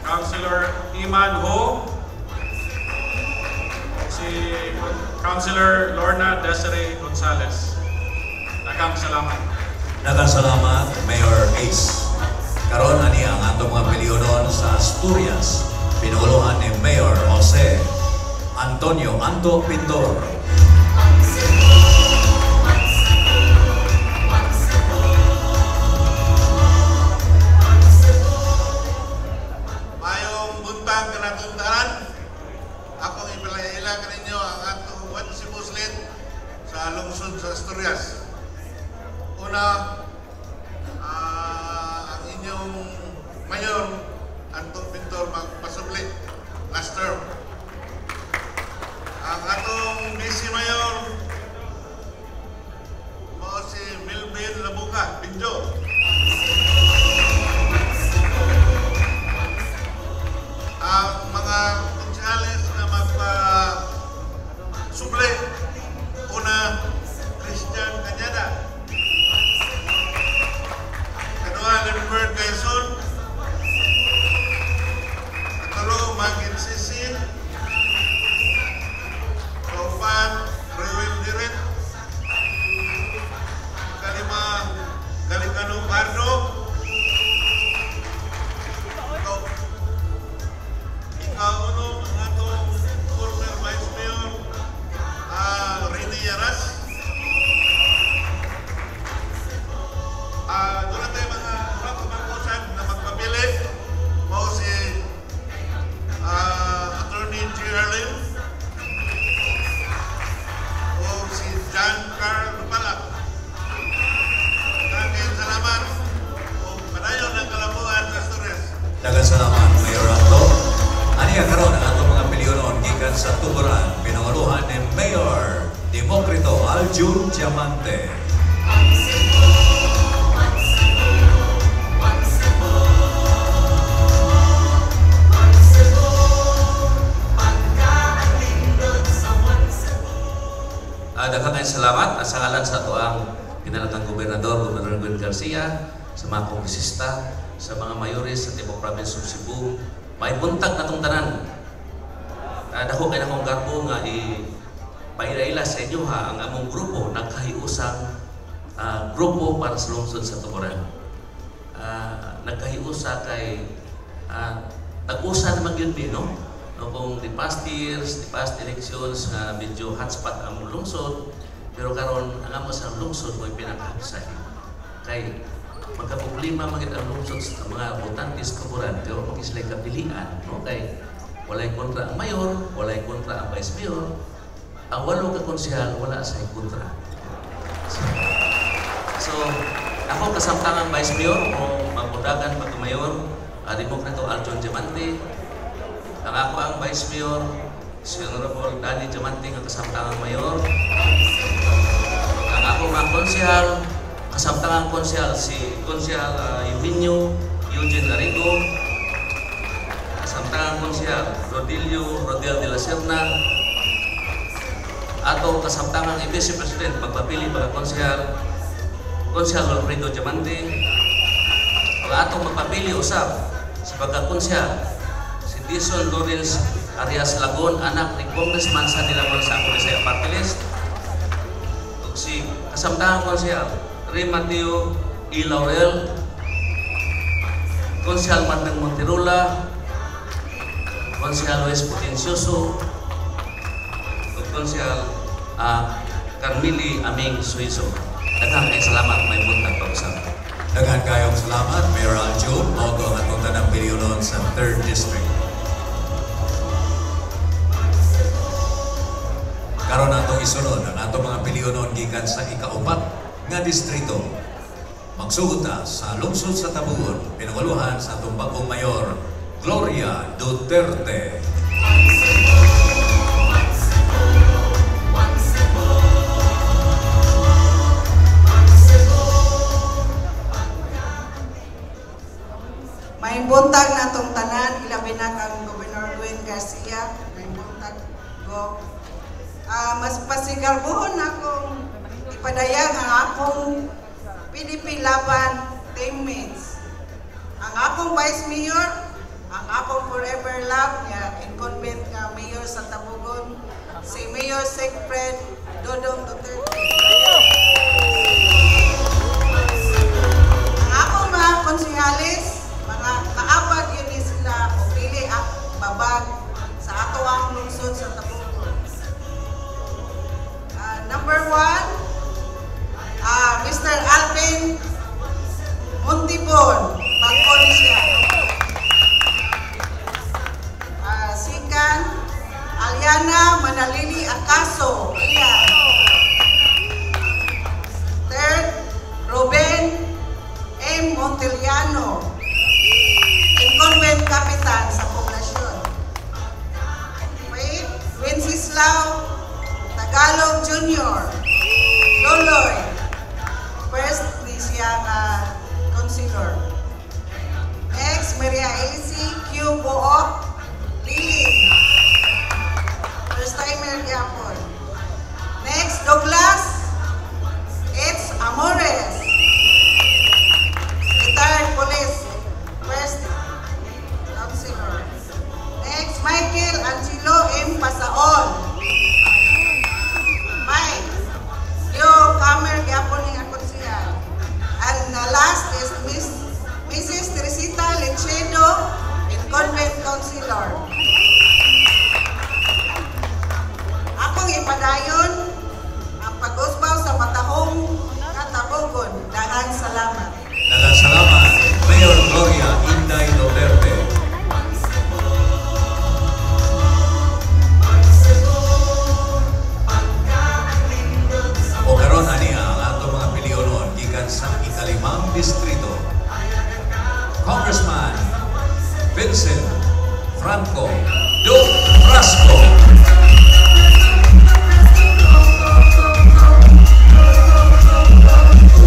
Councilor Iman Ho, si Councilor Lorna Desiree Gonzalez. Daghang salamat. Daghang salamat, Mayor Ace. Karon ani ang atong mga pilionon sa Asturias, pinanguluhan ni Mayor Jose Antonio Anto Pintor. Mayong buntag kanatong tanan. Akong ipalaila kaninyo ang atong One Cebu slate sa lungsod sa Asturias. Una, ang inyong mayor, Anton Daghang salamat, Mayor Anto. Aniya karon ang atong mga pilyonon gikan sa Tuburan, pinanguluhan ni Mayor Democrito Aljun Diamante. Daghang kayong salamat sa ngalan sa atoang pinalanggang gobernador, Gobernador Gwen Garcia, sa mga kongresista, sa mga mayores sa Tibok Province of Cebu. May buntag natong tanan. Dako kay nakong garbo nga ipaila-ila sa inyo ha ang among grupo nagkahiusang grupo para sa lungsod sa Tuburan. Nagkahiusa kay tag-usa naman yun mi, no? No, kung the past years, the past elections, medyo hotspot ang lungsod, pero karon ang amo sa lungsod mo'y pinakahapsay. Kay magkaproblema man gid ang lungsod sa mga botante sa Tuburan, kay wa man sila kapilian, no? Kay walay kontra ang mayor, walay kontra ang vice mayor, ang walo ka konsehal wala sa kontra. So ako kasamtangang vice mayor o mabudagan pagka mayor, Democrito Aljon Diamante. Ang ako ang Vice Mayor, si Honorable Danny Diamante nga kasamtangang mayor. Ang ako mga konsehal, kasamtangang konsehal si Konsehal Eugenio Eugene Arigo, kasamtangang konsehal Rodilio Rodel de la Serna, ato kasamtangang Vice President magpapili pagka konsehal, Konsehal Wilfredo Diamante. Pag atong magpapili usab sa pagka-konsehal, si Dison Lawrence Arias Lagon, anak ni Congressman Sandy Lagon sa Ako Bisaya Party List. Ug si kasamtangang konsehal Ray Mateo E. Laurel, Konsehal Martin Monterola, Konsehal Luis Potencioso, ug Konsehal Carmili Aming Suizo. Daghang kay salamat, may buntag pag-usap. Daghan kayong salamat, Mayor Aljun. Mao to ang atong tanang pilyonon sa 3rd District. Karon atong isunod ang atong mga pilyonon gikan sa ikaupat nga distrito. Magsugod ta sa lungsod sa Tabugon, pinanguluhan sa atong bagong mayor, Gloria Duterte. May buntag natong tanan, ilabi na kang Gobernador Gwen Garcia, may buntag go. Mas pasigarbuhon akong ipadayag ang akong PDP Laban teammates. Ang akong Vice Mayor, ang akong forever love nga incumbent nga Mayor sa Tabogon, si Mayor Sigfred Dodong Duterte. Ang akong mga konsehales, mga kaabag yun ni sila o pili ang babag sa ato ang lungsod sa Tabogon. Number 1, Mr. Alvin Montibon, bangko ni siya. Second, Aliana Manalili Acaso, iya. Third, Ruben M. Monteliano, incumbent kapitan sa poblasyon. Fifth, Wenceslao Tagalog Jr., Loloy, first ni siya nga councilor. Next, Maria Elsie Q. Book Lili, first timer gyapon. Next, Douglas H. Amores, retired police, first councilor. Next, Michael Angelo M. Pasaol. Mike, yo kamer gyapon ni akong siya. And the last is Mrs. Teresita Lechedo, incumbent councilor. Vincent Franco Do Frasco.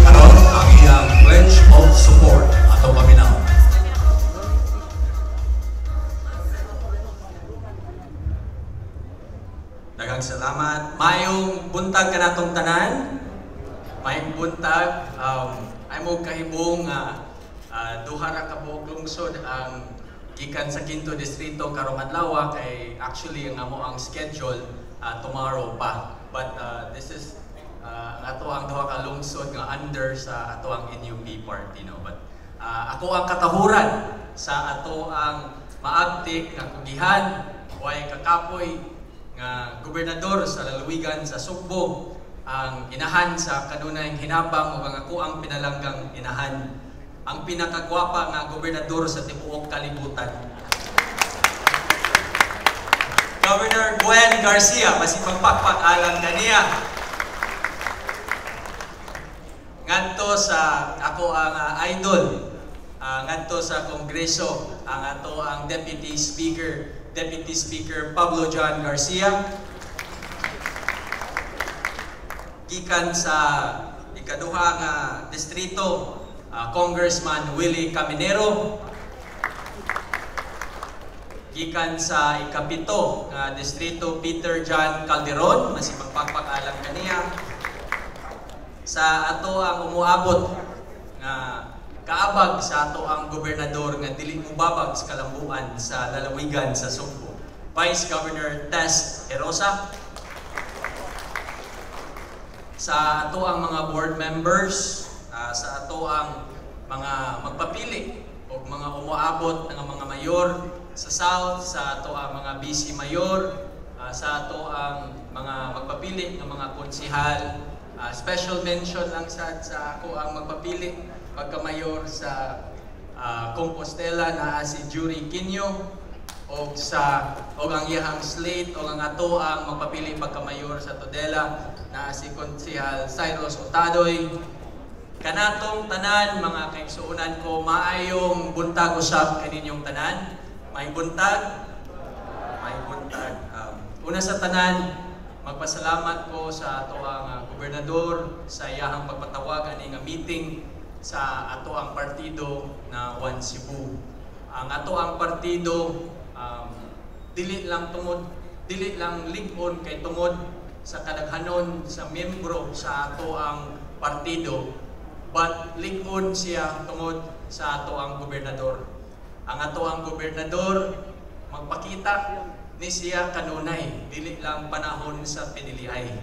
Karon ang iyang pledge of support atong paminaw. Daghang salamat. Mayong buntag kanatong tanan. Mayong buntag. Ay mo kahibong duha ra ka buok lungsod ang gikan sa Quinto Distrito karong adlaw kay actually ang amo ang schedule tomorrow pa. But this is ang ato ang duha ka lungsod nga under sa ato ang NUP party, no. But ako ang katahuran sa ato ang maabtik nga kugihan way kakapoy nga gobernador sa lalawigan sa Sugbo, ang inahan sa kanunayng hinabang ug ang ako ang pinalanggang inahan, ang pinakagwapa nga gobernador sa tibuok kalibutan. Governor Gwen Garcia, masipagpakpak alang kaniya. Ngadto sa ako ang idol, ngadto sa Kongreso, ang ato ang Deputy Speaker Pablo John Garcia. Gikan sa ikaduha nga distrito, Congressman Willie Caminero. Gikan sa ikapito nga distrito, Peter John Calderon, masipagpakpak alang kaniya. Sa ato ang umuabot nga kaabag sa ato ang gobernador nga dili mobabag sa kalambuan sa lalawigan sa Sugbo, Vice Governor Tess Erosa. Sa ato ang mga board members, sa ato ang mga magpapili o mga umuabot ng mga mayor sa South, sa ato ang mga BC mayor, sa ato ang mga magpapili ng mga konsihal. Special mention lang sa ako ang magpapili pagka-mayor sa Compostela na si Jury Quino og sa og ang iyang slate og ang ato ang magpapili pagka-mayor sa Tudela na si Konsehal Cyrus Otadoy. Kanatong tanan mga kaigsuonan ko, maayong buntag usab kaninyong tanan. Maayong buntag. Maayong buntag. Una sa tanan, magpasalamat ko sa ato ang gobernador sa iyahang pagpatawag ani nga meeting sa ato ang partido na One Cebu. Ang ato ang partido dili lang lig-on kay tungod sa kadaghanon sa miyembro sa ato ang partido, but lig-on siya tungod sa ato ang gobernador. Ang ato ang gobernador magpakita ni siya kanunay, dili lang panahon sa piniliay.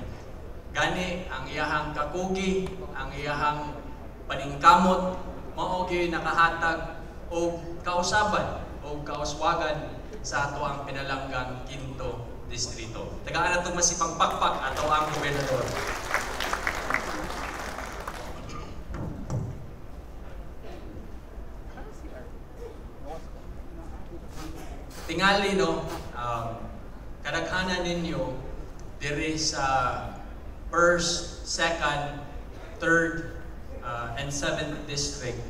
Gani ang iyahang kakugi, ang iyahang paningkamot, mao gyud nakahatag og kausaban o kauswagan sa ato ang pinalanggang Quinto Distrito. Tagaan natong masipang pakpak ato ang gobernador. Tingali no, kadaghanan ninyo diri sa first, second, third, and 7th district.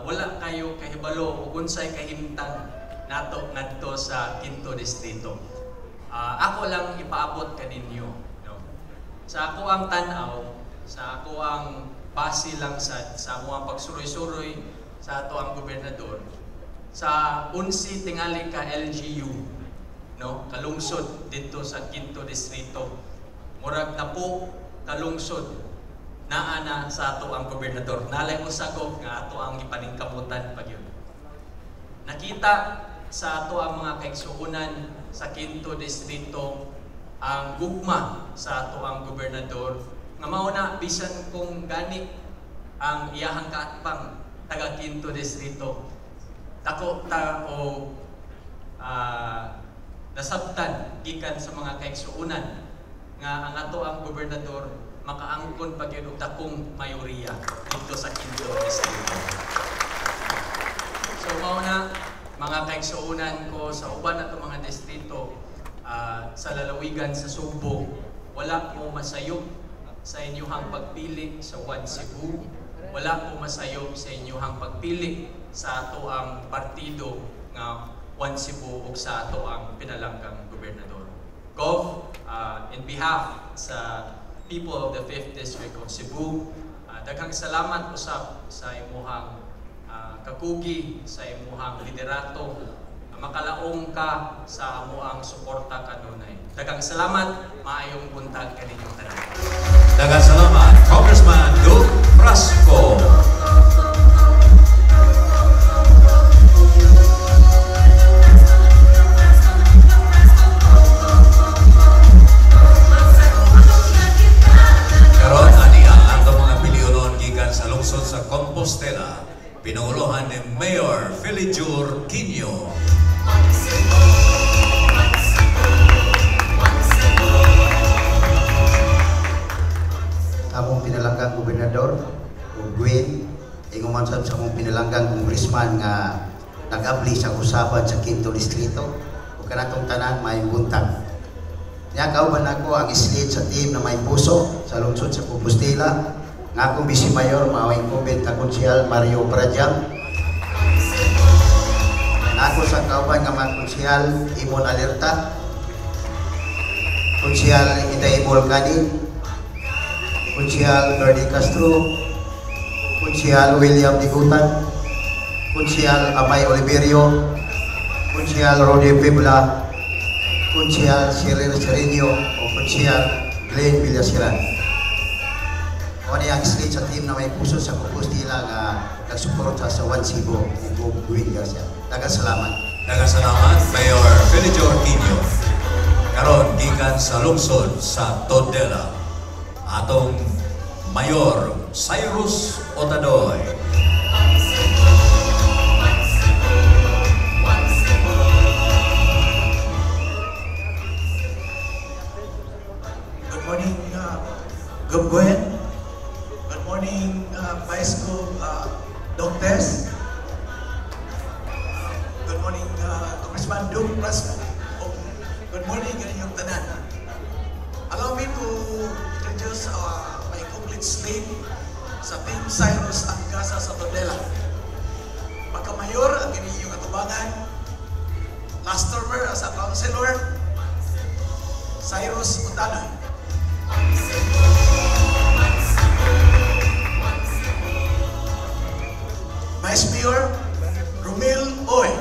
Wala kayo kahibalo ug unsay kahimtang nato ngadto sa Quinto Distrito. Ako lang ipaabot kaninyo, no? Sa ako ang tan-aw, sa ako ang base lang sa among pagsuroy-suroy sa ato ang gobernador, sa 11 tingali ka LGU, no, kalungsod didto sa Quinto Distrito. Murag na po kalungsod naa na sa ato ang gobernador. Nalay usagop nga ato ang gipaningkamutan pag yun. Nakita sa ato ang mga kaigsuonan sa Quinto Distrito ang gugma sa ato ang gobernador nga mao na bisan kung gani ang iyahang kaatbang taga Quinto Distrito, dako ta o nasabtan gikan sa mga kaigsuonan nga ang ato ang gobernador makaangkon pag yun og dakong mayoriya dito sa Quinto Distrito. So mao na mga kaigsuonan ko sa uban ato mga distrito sa lalawigan sa Sugbo, wala mo masayop sa inyuhang pagpili sa One Cebu, wala mo masayop sa inyuhang pagpili sa ato ang partido nga One Cebu ug sa ato ang pinalanggang gobernador. Gov, in behalf sa people of the 5th District of Cebu, daghang salamat usab sa imuhang kakugi, sa imuhang liderato, makalaong ka sa amuang suporta kanunay. Daghang salamat, maayong buntag kaninyong tanan. Daghang salamat, Congressman Duke Frasco. Karon ani ang atong mga pilionon gikan sa lungsod sa Compostela, pinanguluhan ni Mayor Felijur Quino. Among pinalanggang gobernador ug Gwen, ingon man sad sa among pinalanggang congressman nga nag-abli sa usapan sa Quinto Distrito ug kanatong tanan maayong buntag. Niya kauban nako ang slate sa team na may puso sa lungsod sa Compostela, nga akong vice mayor mao incumbent nga konsehal Mario Pradyam. Nako sa kauban nga mga konsehal Imon Alerta, konsehal Inday Volcanin, konsehal Bernie Castro, konsehal William Digutan, konsehal Amay Oliverio, konsehal Rodi Pibla, konsehal Cyril Sereno, o konsehal Glenn Villasiran. O niya ang slate sa team na may puso sa Compostela nga nagsuporta sa One Cebu ug Gwen Garcia. Daghang salamat. Daghang salamat, Mayor Felijor Quino. Karon gikan sa lungsod sa Tondela, atong Mayor Cyrus Otadoy. Good morning, Gov Gwen. Good morning, Vice Gov Doctes. Good morning, Congressman Duke Frasco. Good morning, kaninyong tanan. Allow me to introduce my complete slate sa Team Cyrus Angkasa sa Tondela. Pagka-mayor, ang kaninyong atubangan. Last termer as a councilor, Cyrus Otadoy. Vice Mayor, Romel Oy.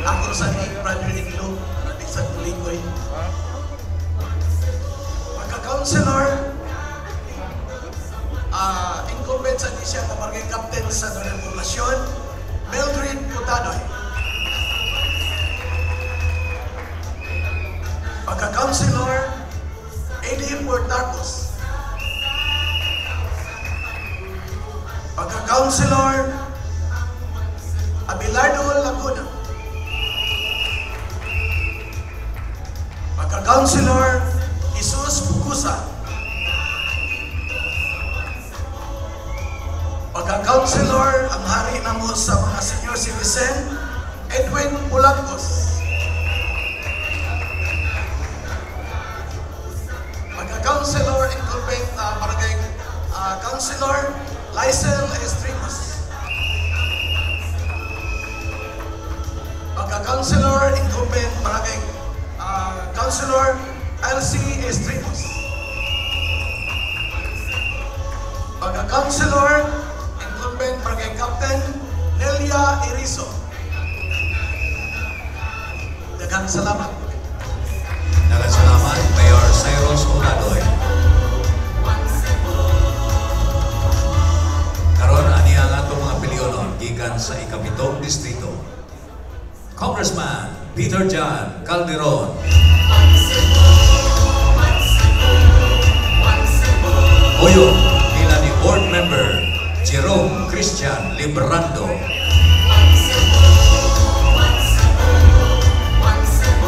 Ako sa ni brother-in-law, natin sa Tulingoy. Pagka-councilor, incumbent sa siya nga barangay captain sa Northern Poblacion, Mildred Putanoy. Pagka-councilor, Eddie Portarcos. Pagka-councilor, Abelardo Laguna. Pagka-councilor, Jesus Pugusa. Pagka-councilor, ang hari namo sa mga senior citizen, Edwin Pulangos. Pagka-councilor, incumbent barangay councilor, Lysel Estremos. Pagka-councilor, incumbent barangay councilor, LC Estremos. Pagka-councilor, incumbent barangay captain, Nelia Erizo. Daghang salamat. Daghang salamat, Mayor Cyrus Otadoy. Karon ani ang atong mga pilionon gikan sa ikapitong distrito. Congressman Peter John Calderon. Uyo nila ni Board Member Jerome Christian Librando.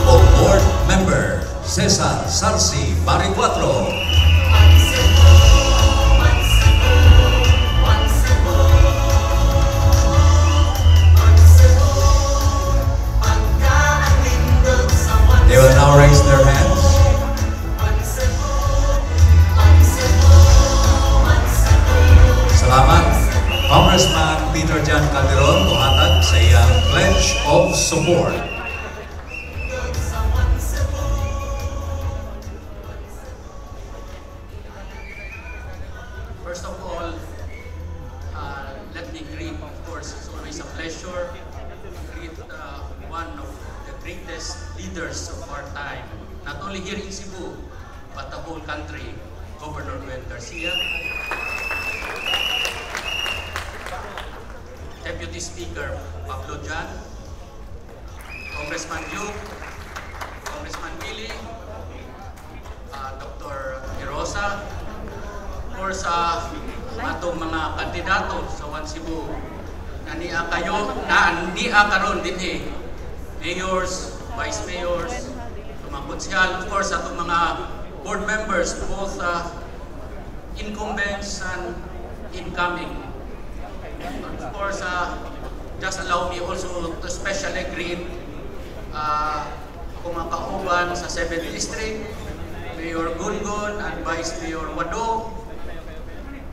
O Board Member Cesar Sarsi Baricuatro. They will now raise their hands. Salamat, Congressman Peter John Calderon. pledge of support. First of all, let me greet, of course, it's always a pleasure to greet one of the greatest leaders of our time, not only here in Cebu, but the whole country, Governor Gwen Garcia, Deputy Speaker Pablo Jan, Congressman Luke, Congressman Willie, Dr. Erosa, of course, atong mga kandidato sa One Cebu na niya kayo, na niya karon dinhi, mayors, vice mayors, mga konsehal, of course, atong mga board members, both incumbents and incoming. And of course, just allow me also to especially greet akong mga kauban sa 7th District, Mayor Gungun and Vice Mayor Wado,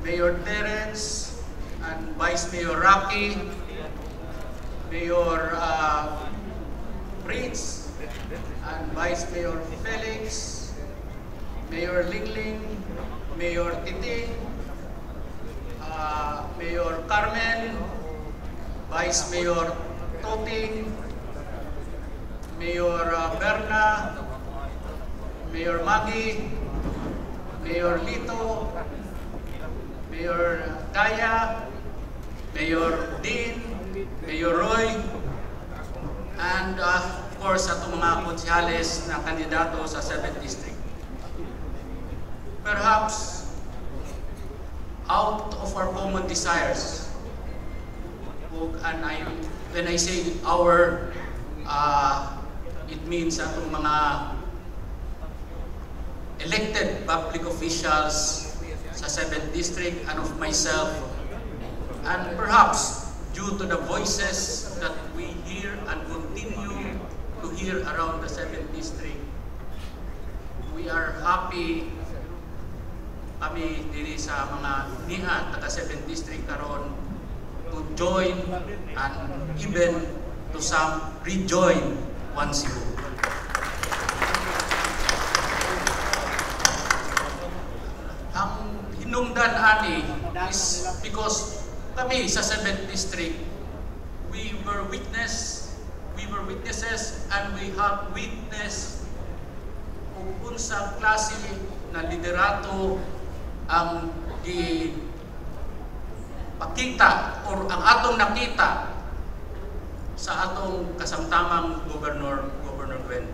Mayor Terence and Vice Mayor Rocky, Mayor Prince and Vice Mayor Felix, Mayor Lingling, Mayor Titing, Mayor Carmen, Vice Mayor Toting, Mayor Berna, Mayor Maggie, Mayor Lito, Mayor Daya, Mayor Dean, Mayor Roy, and of course atong mga konsehales na kandidato sa 7th District. Perhaps out of our common desires, and when I say our, it means atong mga elected public officials sa 7th District and of myself, and perhaps due to the voices that we hear and continue to hear around the 7th District, we are happy kami diri sa mga niya taga 7th District karon to join and even to some rejoin One Cebu. Ang hinungdan ani is because kami sa 7th District, we were witnesses and we have witnessed kung unsang klase na liderato ang gipakita or ang atong nakita sa atong kasamtamang Governor Gwen.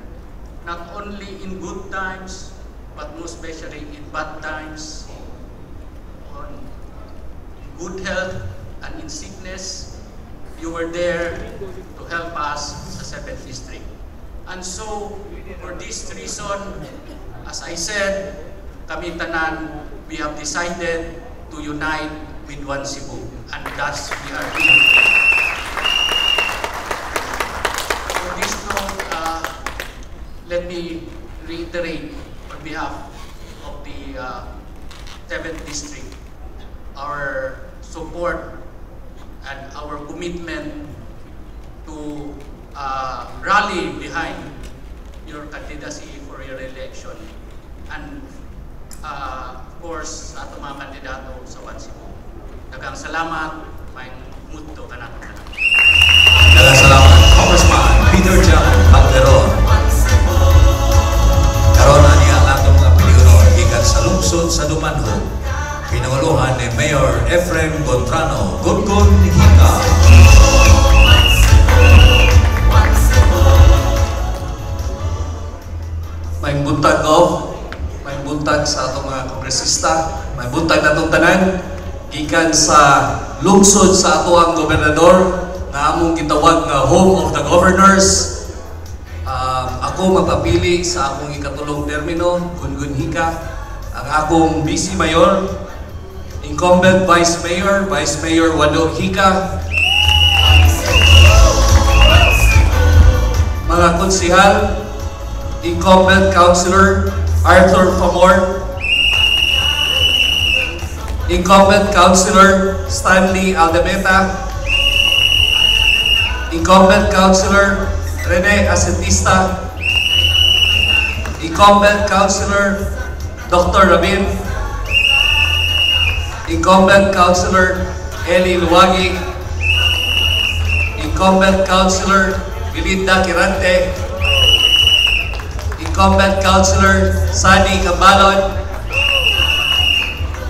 Not only in good times, but most especially in bad times, on good health and in sickness, you were there to help us sa 7th District. And so, for this reason, as I said, kami tanan, we have decided to unite with One Cebu, and thus we are here. For this note, let me reiterate on behalf of the 7th District our support and our commitment to rally behind your candidacy for your election, and of course sa atong mga kandidato sa One Cebu. Daghang salamat, may muto ka natin. Daghang salamat, Congressman Peter John Calderon. Karon na niya ang atong mga pilihonor gikan sa lungsod sa Dumanjug, pinanguluhan ni Mayor Efrem Gontrano Gungun Hika. May buntag of, may buntag sa atong mga kongresista, may buntag natong tanan gikan sa lungsod sa atoang gobernador na among gitawag nga Home of the Governors. Ako mapapili sa akong ikatulong termino, Gungun Hika, ang akong Vice Mayor, Incumbent Vice Mayor, Vice Mayor Wado Hika, mga konsehal, Incumbent Councilor Arthur Famor, Incumbent Councilor Stanley Aldemeta, Incumbent Councilor Rene Asentista, Incumbent Councilor Dr. Rabin, Incumbent Councilor Eli Luwagi, Incumbent Councilor Belinda Quirante, Incumbent Councilor Sani Cabalon,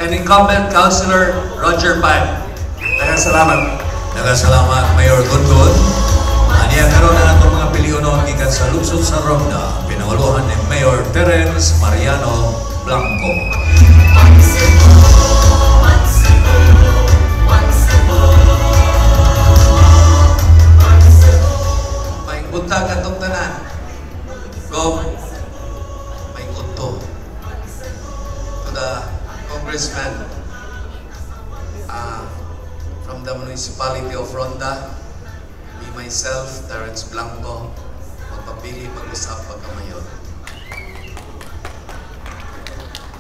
and Incumbent Councilor Roger Pan. Daghang salamat. Daghang salamat, Mayor Gungun. Aniya karon ang atong mga pilionon gikan sa lungsod sa Ronda, pinanguluhan ni Mayor Terence Mariano Blanco. One Cebu, One Cebu, One Cebu. Maayong buntag atong tanan. Gov, maayong udto. To the congressman from the municipality of Ronda, me myself, Terence Blanco, magpapili pag-usap pagka-mayor.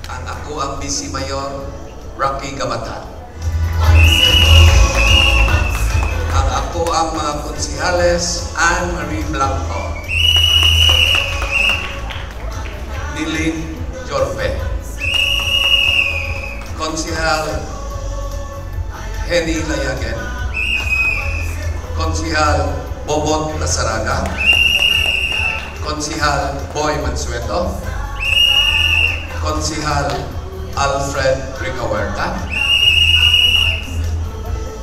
Ang ako ang Vice Mayor, Rocky Gabatan. Ang ako ang mga konsihales, Anne Marie Blanco, Nilin Jorpe, Konsihal Henny Layagen, Konsihal Bobot Lazaraga, Konsihal Boy Mansueto, Konsihal Alfred Ricahuerta,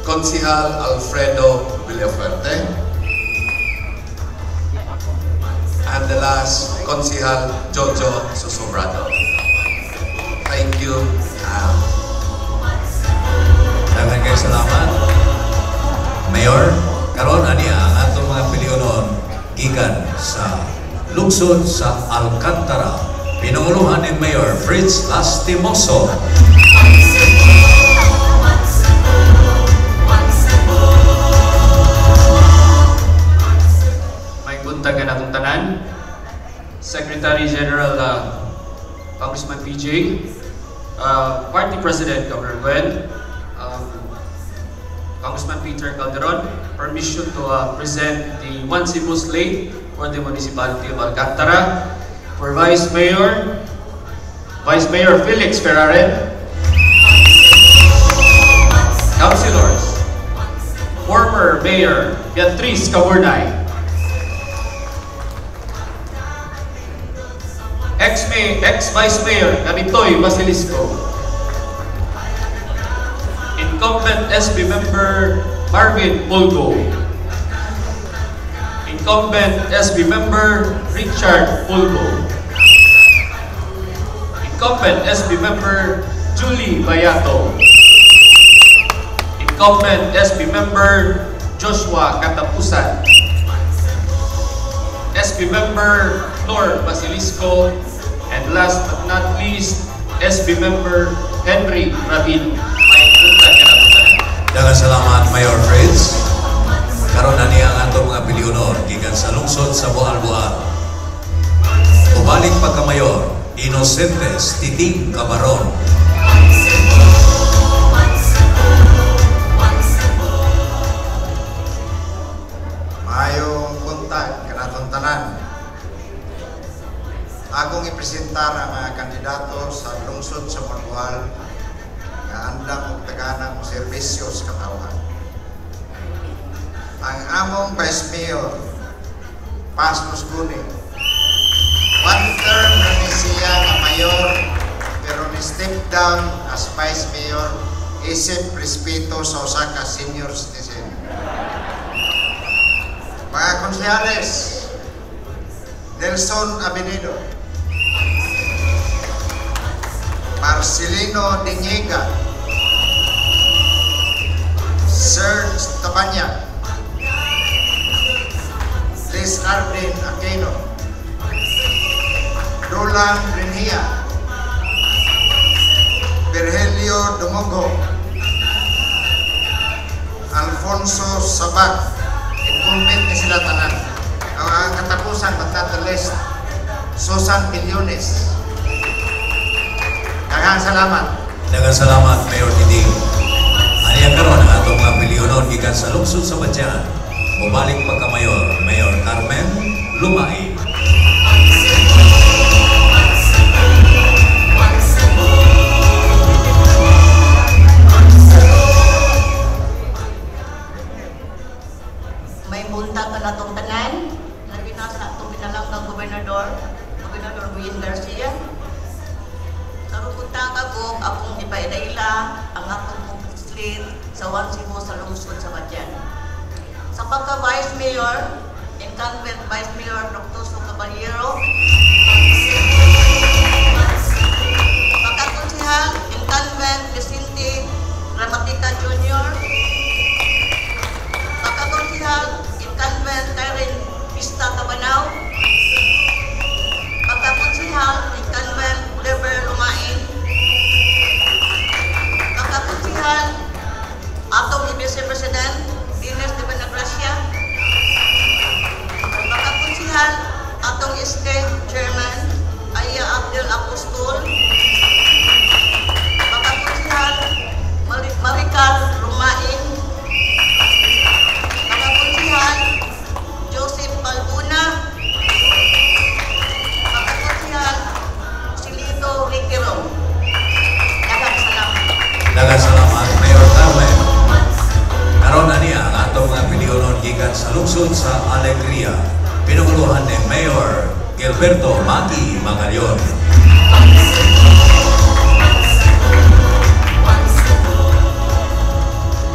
Konsihal Alfredo Villafuerte, and the last, Konsihal Jojo Sosobrado. Thank you. Daghan kay salamat, Mayor. Karon ani ang atong mga pilionon gikan sa lungsod sa Alcantara, pinanguluhan ni Mayor Fritz Lastimoso. One Cebu, One Cebu, One Cebu. Maayong buntag kanatong tanan. Secretary General Congressman PJ, Party President Governor Gwen, Congressman Peter Calderon, permission to present the One Cebu slate for the Municipality of Alcantara. For Vice Mayor, Vice Mayor Felix Ferraren, Councilors, former Mayor Beatriz Caburnay, ex-Vice Mayor Canitoy Basilisco, incumbent SB member Marvin Pulgo, incumbent SB member Richard Pulgo, incumbent SB member Julie Bayato, incumbent SB member Joshua Catapusan, SB member Nor Basilisco, and last but not least, SB member Henry Rabino. Daghang salamat, Mayor Fritz. Karon na niya ang atong mga pilionon gikan sa lungsod sa Moalboal. Ubalik pagka-mayor, Inocentes Titing Cabaron. One Cebu, One Cebu, One Cebu. Maayong buntag kanatong tanan. Akong ipresentar ang mga kandidato sa lungsod sa Moalboal nga andam og tagana og serbisyo sa katawhan. Ang among Vice Mayor, Paz Musguni, one term na ni siya nga mayor, pero ni step down as Vice Mayor isip respeto sa usa ka senior citizen. Mga konsehales, Nelson Avenido, Marcelino Diniega, Serge Tabanya, Liz Arden Aquino, Roland Renhia, Virgilio Domogo, Alfonso Sabac, incumbent ni sila tanan. Ang katapusan, but not the least, Susan Billones. Daghang salamat. Daghang salamat, Mayor Titing. Aniya karon ang atong mga pilionon gikan sa lungsod sa Batian. Mubalik pagka-mayor, Mayor Carmen Lumai. May buntag ka natong tanan, labi na sa atong pinalanggang gobernador, Gobernador Gwen Garcia. Karong buntag ako, akong ipaila ang akong slate sa One Cebu sa lungsod sa Badian. Sa pagka-Vice Mayor, incumbent Vice Mayor Dr. Caballero. Pagka-konsehal, incumbent Vicente Gramatica Jr. Pagka-konsehal, incumbent Karen Vista Tabanao. Pagka-konsehal, incumbent Oliver Lumain. Pagka-konsehal, atong Vice President Dines de Benagracia. Pagka-konsehal, atong SK Chairman Aya Abdel Apostol. Pagka-konsehal, Maricar Rumain. Pagka-konsehal, Joseph Balbuna. Pagka-konsehal, Silito Riquero. Daghang salamat. Daghang salamat, Mayor Carmen. Karon aniya ang atong mga pilionon gikan sa lungsod sa Alegria. Pinanguluhan ni Mayor Gilberto Maki Magalyon.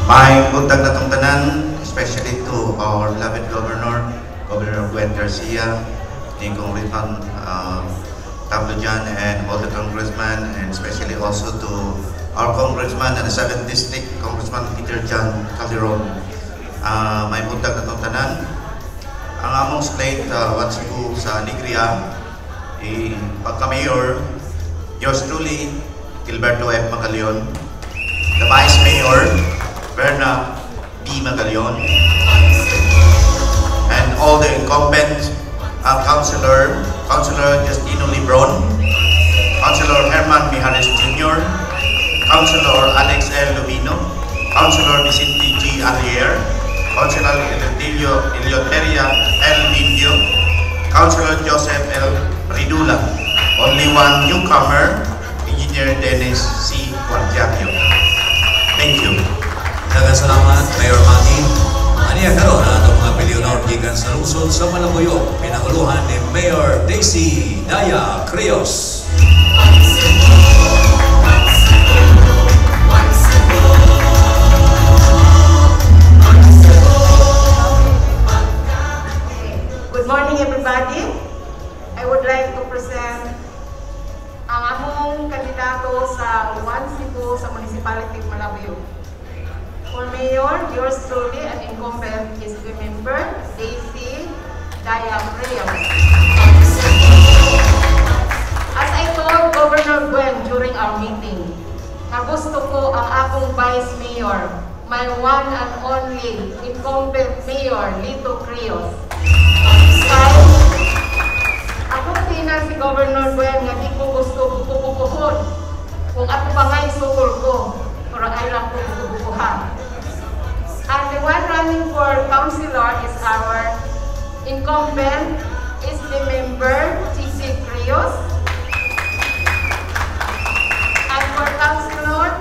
Maayong buntag natong tanan, especially to our beloved governor, Governor Gwen Garcia, ni Congressman Tablo Jan, and all the congressmen, and especially also to our congressman in the 7th District, Congressman Peter John Calderon. Maayong buntag natong tanan. Ang among slate, One Cebu sa Alegria, eh, pagka-mayor, yours truly, Gilberto F. Magallon, the Vice Mayor, Berna B. Magallon, and all the incumbent councilor, Councilor Justino Libron, Councilor Herman Mijares Jr., Councilor Alex L. Lumino, Councilor Vicente G. Alier, Councilor Eleuteria L. Indio, Councilor Joseph L. Ridula. Only one newcomer, Engineer Dennis C. Guardiaquio. Thank you. Daghang salamat, Mayor Maki. Aniya karon ang atong mga pilionon gikan sa lungsod sa Malabuyoc, pinanguluhan ni Mayor Daisy Daya Crios. Good morning, everybody. I would like to present ang among kandidato sa One Cebu sa Municipality of Malabuyoc. For Mayor, yours truly and incumbent is the member, Daisy Daya Reyes. As I told Governor Gwen during our meeting, na gusto ko ang akong Vice Mayor, my one and only incumbent Mayor, Lito Crios. Kay, ako tina si Governor Gwen nga di ko gusto buko-bukuhon. Kung ako pa nga'y sukol ko, pero ay lang ko buko-bukuhan. And the one running for councilor is our incumbent, is the member, T.C. Crios. And for councilor,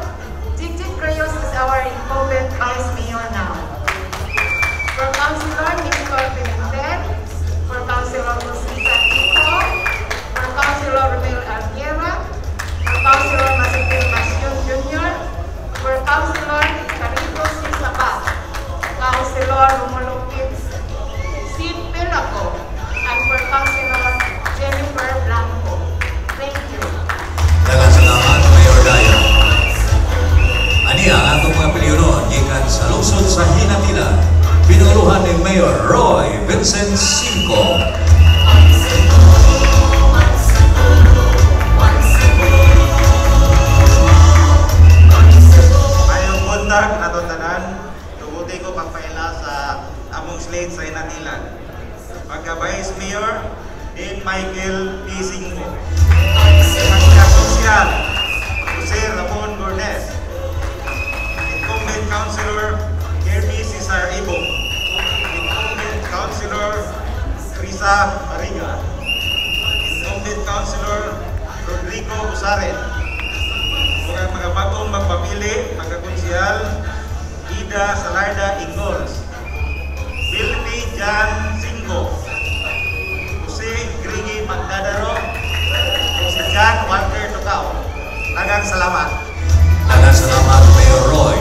T.C. Crios is our incumbent vice mayor now. For councilor, Nestor Pimentel. For councilor Rosita Tito. For councilor Romel Arguera. For councilor Mazepin Masion Jr. For councilor Carito C. Sabat. Councilor Romulo C. Pelaco. And for councilor Jennifer Blanco. Thank you. Daghang salamat, Mayor Daya. Aniya ang atong mga pilionon gikan sa lungsod sa Ginatilan, pinanguluhan ni Mayor Roy Vincent Cinco. Mayong buntag natong tanan, tuguti ko pagpaila sa among slate sa Ginatilan. Pagka Vice Mayor, Dean Michael P. Cinco. Pagka-Konsehal, Jose Ramon Gornes. Incumbent Councilor, Kirby Cesar Ibo. Teresa Barriga. Incumbent Councilor Rodrigo Busaren. Ug ang mga bagong magpapili, pagkakonsehal, Ida Salarda Ingols, Bilby Jan Singo, Jose Grigi Magdadaro, ug si John Walter Tucao. Daghang salamat. Daghang salamat, Mayor Roy.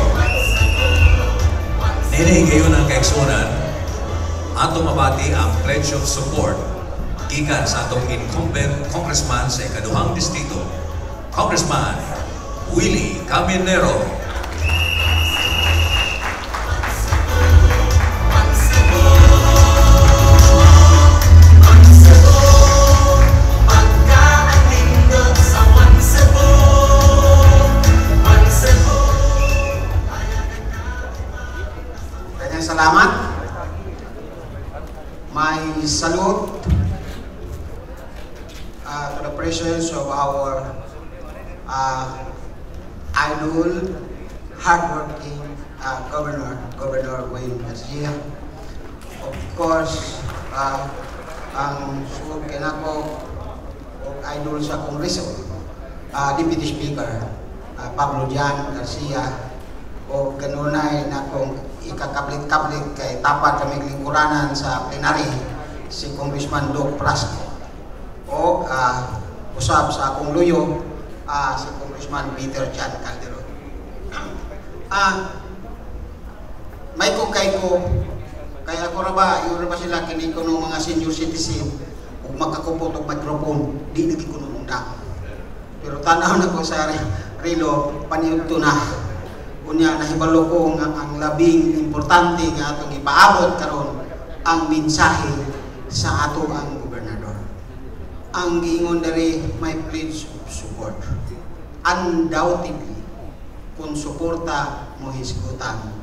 Nini gayon ang kaigsunan, atong mabati ang pledge of support gikan sa atong incumbent congressman sa ikaduhang distrito, Congressman Willie Caminero. Pagkaanindot sa One Cebu, One Cebu. Daghang salamat. My salute to the presence of our idol, hardworking Governor, Governor Wayne Garcia. Of course, ang suod kay nako og idol sa Kongreso, Deputy Speaker Pablo John Garcia, o kanunay nakong ikakablit-kablit kay tapat kami lingkuranan sa plenary si Congressman Doc Frasco o usab sa akong luyo si Congressman Peter John Calderon. May ko kay ko kay ako ra ba yun ra ba sila kini kuno mga senior citizen ug makakupot og microphone di lagi kuno undang. Pero tanaw na ko sa relo, paniudto na. Unya nahibalo ko nga ang labing importante nga atong ipaabot karon ang mensahe sa ato ang gobernador. Ang giingon diri, my pledge of support. Undoubtedly, kung suporta mo hisgutan,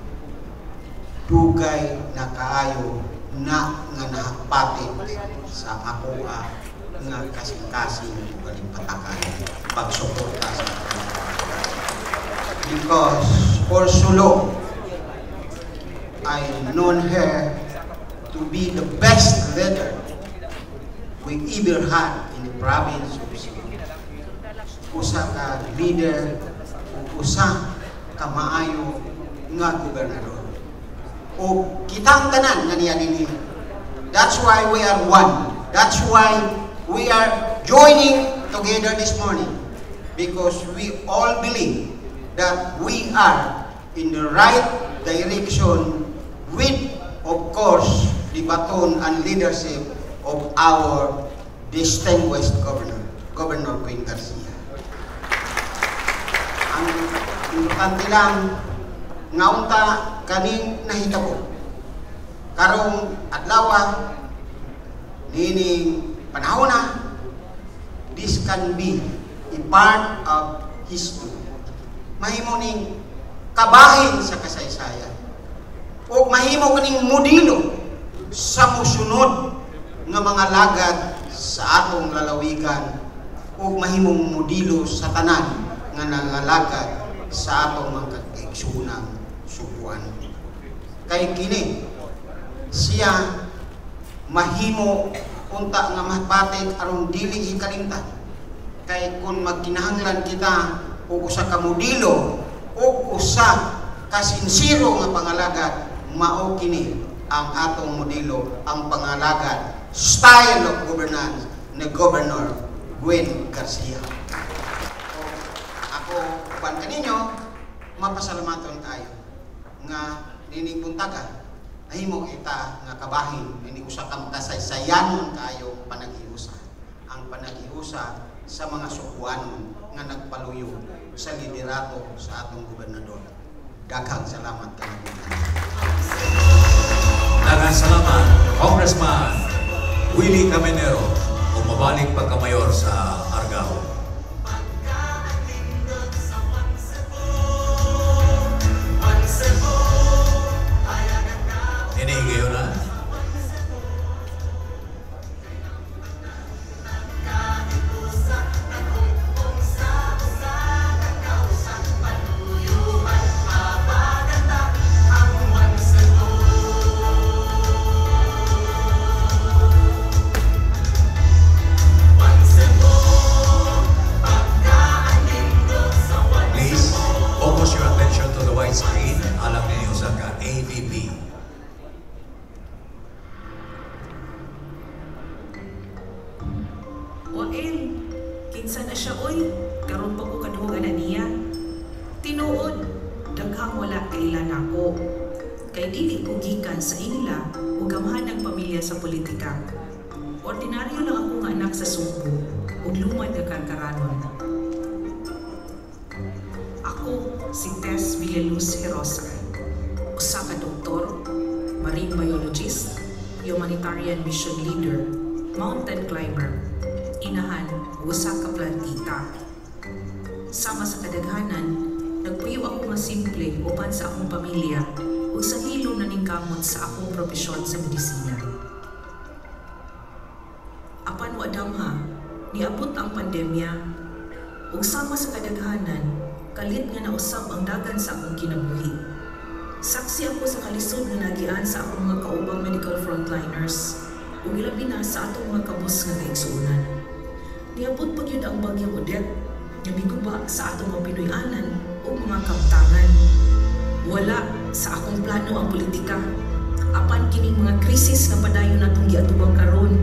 dugay na kaayo na nga nahakpatin sa akoa nga kasing-kasing kalimpatakan pagsuporta sa ato. Because for so long, I known her to be the best leader we ever had in the province of Cebu. Usa ka leader o usa ka maayo nga gobernador. O kitang tanan nga niya dinhi. That's why we are one. That's why we are joining together this morning. Because we all believe that we are in the right direction with, of course, the baton and leadership of our distinguished governor, Governor Gwen Garcia. Ang importante lang, nga unta kaning nahitabo. Karong adlaw, nining panahon na, this can be a part of history. Mahimo ning kabahin sa kasaysayan. O mahimo kaning modelo sa musunod nga mga lagad sa atong lalawigan o mahimong modelo sa tanan nga nangalagad sa atong mga kaigsuonang Sugbuanon. Kay kini siya mahimo unta nga mabatik aron dili ikalimtan. Kay kung magkinahanglan kita og usa ka modelo o usa ka sinsero nga pangalagad, mao kini ang atong modelo, ang pangalagad, style of governance ni Governor Gwen Garcia. O, ako uban kaninyo, mapasalamaton kayo nga nining buntaga nahimo kita nga kabahin ini usa ka makasaysayanon kayo panaghiusa, ang panaghiusa sa mga Sugbuanon nga nagpaluyo sa liderato sa atong gobernador. Daghang salamat kanimo. Daghang salamat, Congressman Willie Caminero, o mabalik pagkamayor sa Argao. Pagkaanindot sa One Cebu, One Cebu, hayagan ka. Ini gayon na. Nagkahipusa, naghumpong sa usa ka kausa, paluyuhan, mabagata ang One Cebu. Wael, kinsa na siya oy, karon pa ko kadungog ana niya. Tinuod, daghang wala kaila nako. Kay dili ko gikan sa inila ug gamhanang pamilya sa politika. Ordinaryo lang ako nga anak sa Sugbo ug lumad nga Karkaranon. Ako si Tess Villaluz Herosa, usa ka doktor, marine biologist, humanitarian mission leader, mountain climber, inahan ug usa ka plantita. Sama sa kadaghanan, nagpuyo ako nga simple uban sa akong pamilya ug sa hilom naningkamot sa akong propesyon sa medisina. Apan wa damha, niabot ang pandemya ug sama sa kadaghanan, kalit nga nausab ang dagan sa akong kinabuhi. Saksi ako sa kalisod nga nagian sa akong mga kaubang medical frontliners ug ilabi na sa atong mga kabus nga kaigsuonan. Niabot pa gyud ang bagyong Odette nga miguba sa atong mga Pinoy-anan ug mga kabtangan. Wala sa akong plano ang politika. Apan kining mga krisis nga padayon natong giatubang karon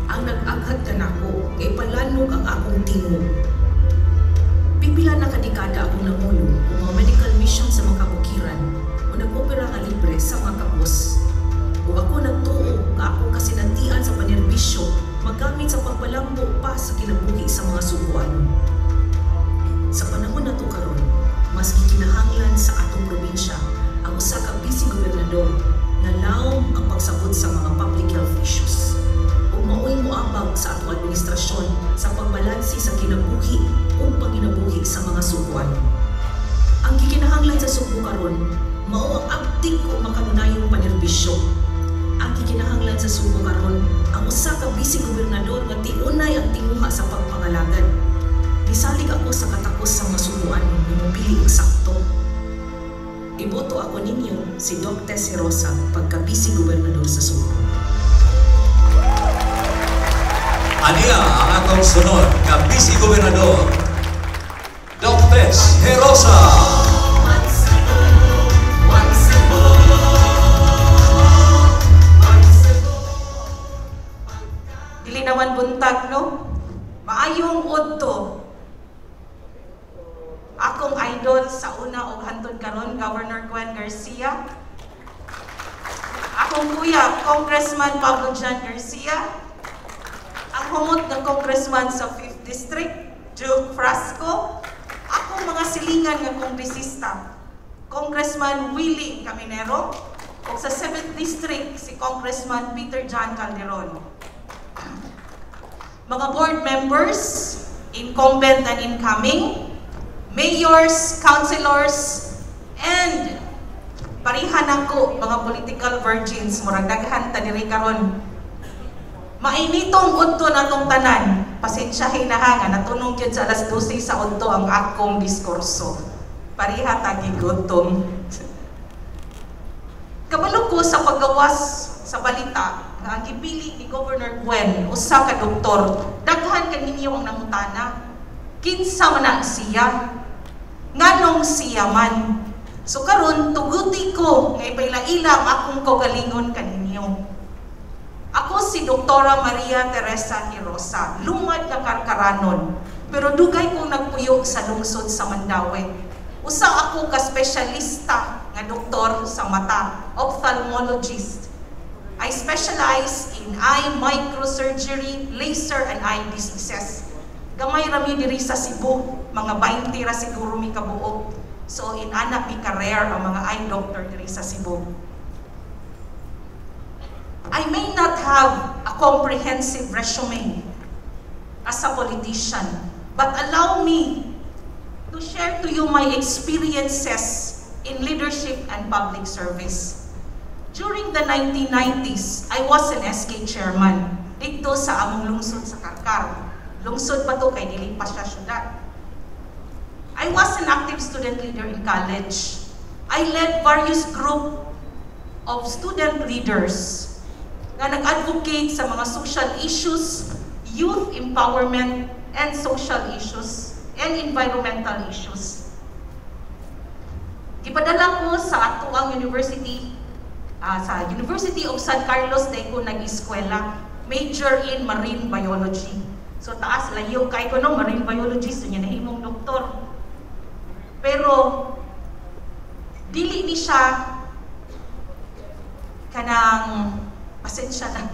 ang nag-aghat kanako nga ipalanog ang akong tingog. Pipila na kadekada akong nangulong og mga medical mission sa mga kabukiran o nag-opera nga libre sa mga kabus. Ug ako nagtuo nga akong kasinatian sa panerbisyo magamit sa pagpalambo pa sa kinabuhi sa mga Sugbuanon. Sa panahon nato karon, mas gikinahanglan sa atong probinsya ang usa ka bise gobernador nga lawom ang pagsabot sa mga public health issues ug mao'y moabag sa atong administrasyon sa pagbalanse sa kinabuhi ug panginabuhi sa mga Sugbuanon. Ang gikinahanglan sa Sugbo karon mao ang abtik ug makanunayong panerbisyo. Ang gikinahanglan sa Sugbo karon ang usa ka bise gobernador nga tiunay ang tinguha sa pagpangalagad. Nisalig ako sa katakos sa mga Sugbuanon nga mopili og sakto. Iboto ako ninyo si Doc Tess Herosa pagka bise gobernador sa Sugbo. Aniya ang atong sunod nga bise gobernador, Doc Tess Herosa. One Cebu, One Cebu, One Cebu. Dili naman buntag, no? Maayong udto. Akong idol sa una og hantod karon, Governor Gwen Garcia. Akong kuya, Congressman Pablo John Garcia. Ang humot nga congressman sa 5th District, Duke Frasco. Akong mga silingan nga kongresista, Congressman Willie Caminero, ug sa 7th District si Congressman Peter John Calderon. Mga board members, incumbent and incoming, mayors, councilors, and parihan nako mga political virgins, murag daghan ta diri karon. Mainitong udto natong tanan. Pasensyahin na ha nga natunong gyud sa alas 12 sa udto ang akong diskurso. Pareha ta gigutom. Kabalo ko sa paggawas sa balita nga ang gipili ni Governor Gwen usa ka doktor. Daghan kaninyo ang nangutana. Kinsa man na siya? Nganong siya man? So karon tuguti ko nga ipaila-ila ang akong kaugalingon kaninyo. Ako si Doktora Maria Teresa Herosa, lumad nga Karkaranon, pero dugay kong nagpuyo sa lungsod sa Mandaue. Usa ako ka espesyalista nga doktor sa mata, ophthalmologist. I specialize in eye microsurgery, laser and eye diseases. Gamay rami diri sa Cebu, mga 20 ra siguro mi kabuok. So inana mi ka rare ang mga eye doctor diri sa Cebu. I may not have a comprehensive resume as a politician, but allow me to share to you my experiences in leadership and public service. During the 1990s, I was an SK chairman dito sa among lungsod sa Carcar. Lungsod pa to kay dili pa siya syudad. I was an active student leader in college. I led various group of student leaders nga nag-advocate sa mga social issues, youth empowerment, and social issues, and environmental issues. Gipadala ko sa atoang university, sa University of San Carlos, dahil ko nag-eskwela, major in marine biology. So taas layo kay ko, no, marine biologist niya nahimong doktor. Pero dili ni siya kanang, pasensya na.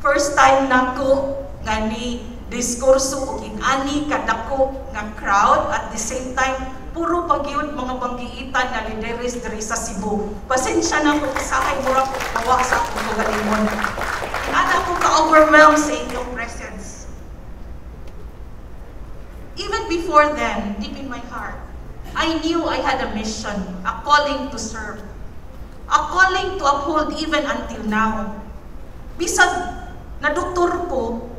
First time nako nga ni diskurso og inani kadako nga crowd, at the same time puro pa gyud mga banggiitan nga lideres diri sa Cebu. Pasensya na kung usahay mura ko mawa sa akong kaugalingon. Ana ko ka-overwhelmed sa inyong presence. Even before then, deep in my heart, I knew I had a mission, a calling to serve, a calling to uphold even until now. Bisag na doktor ko,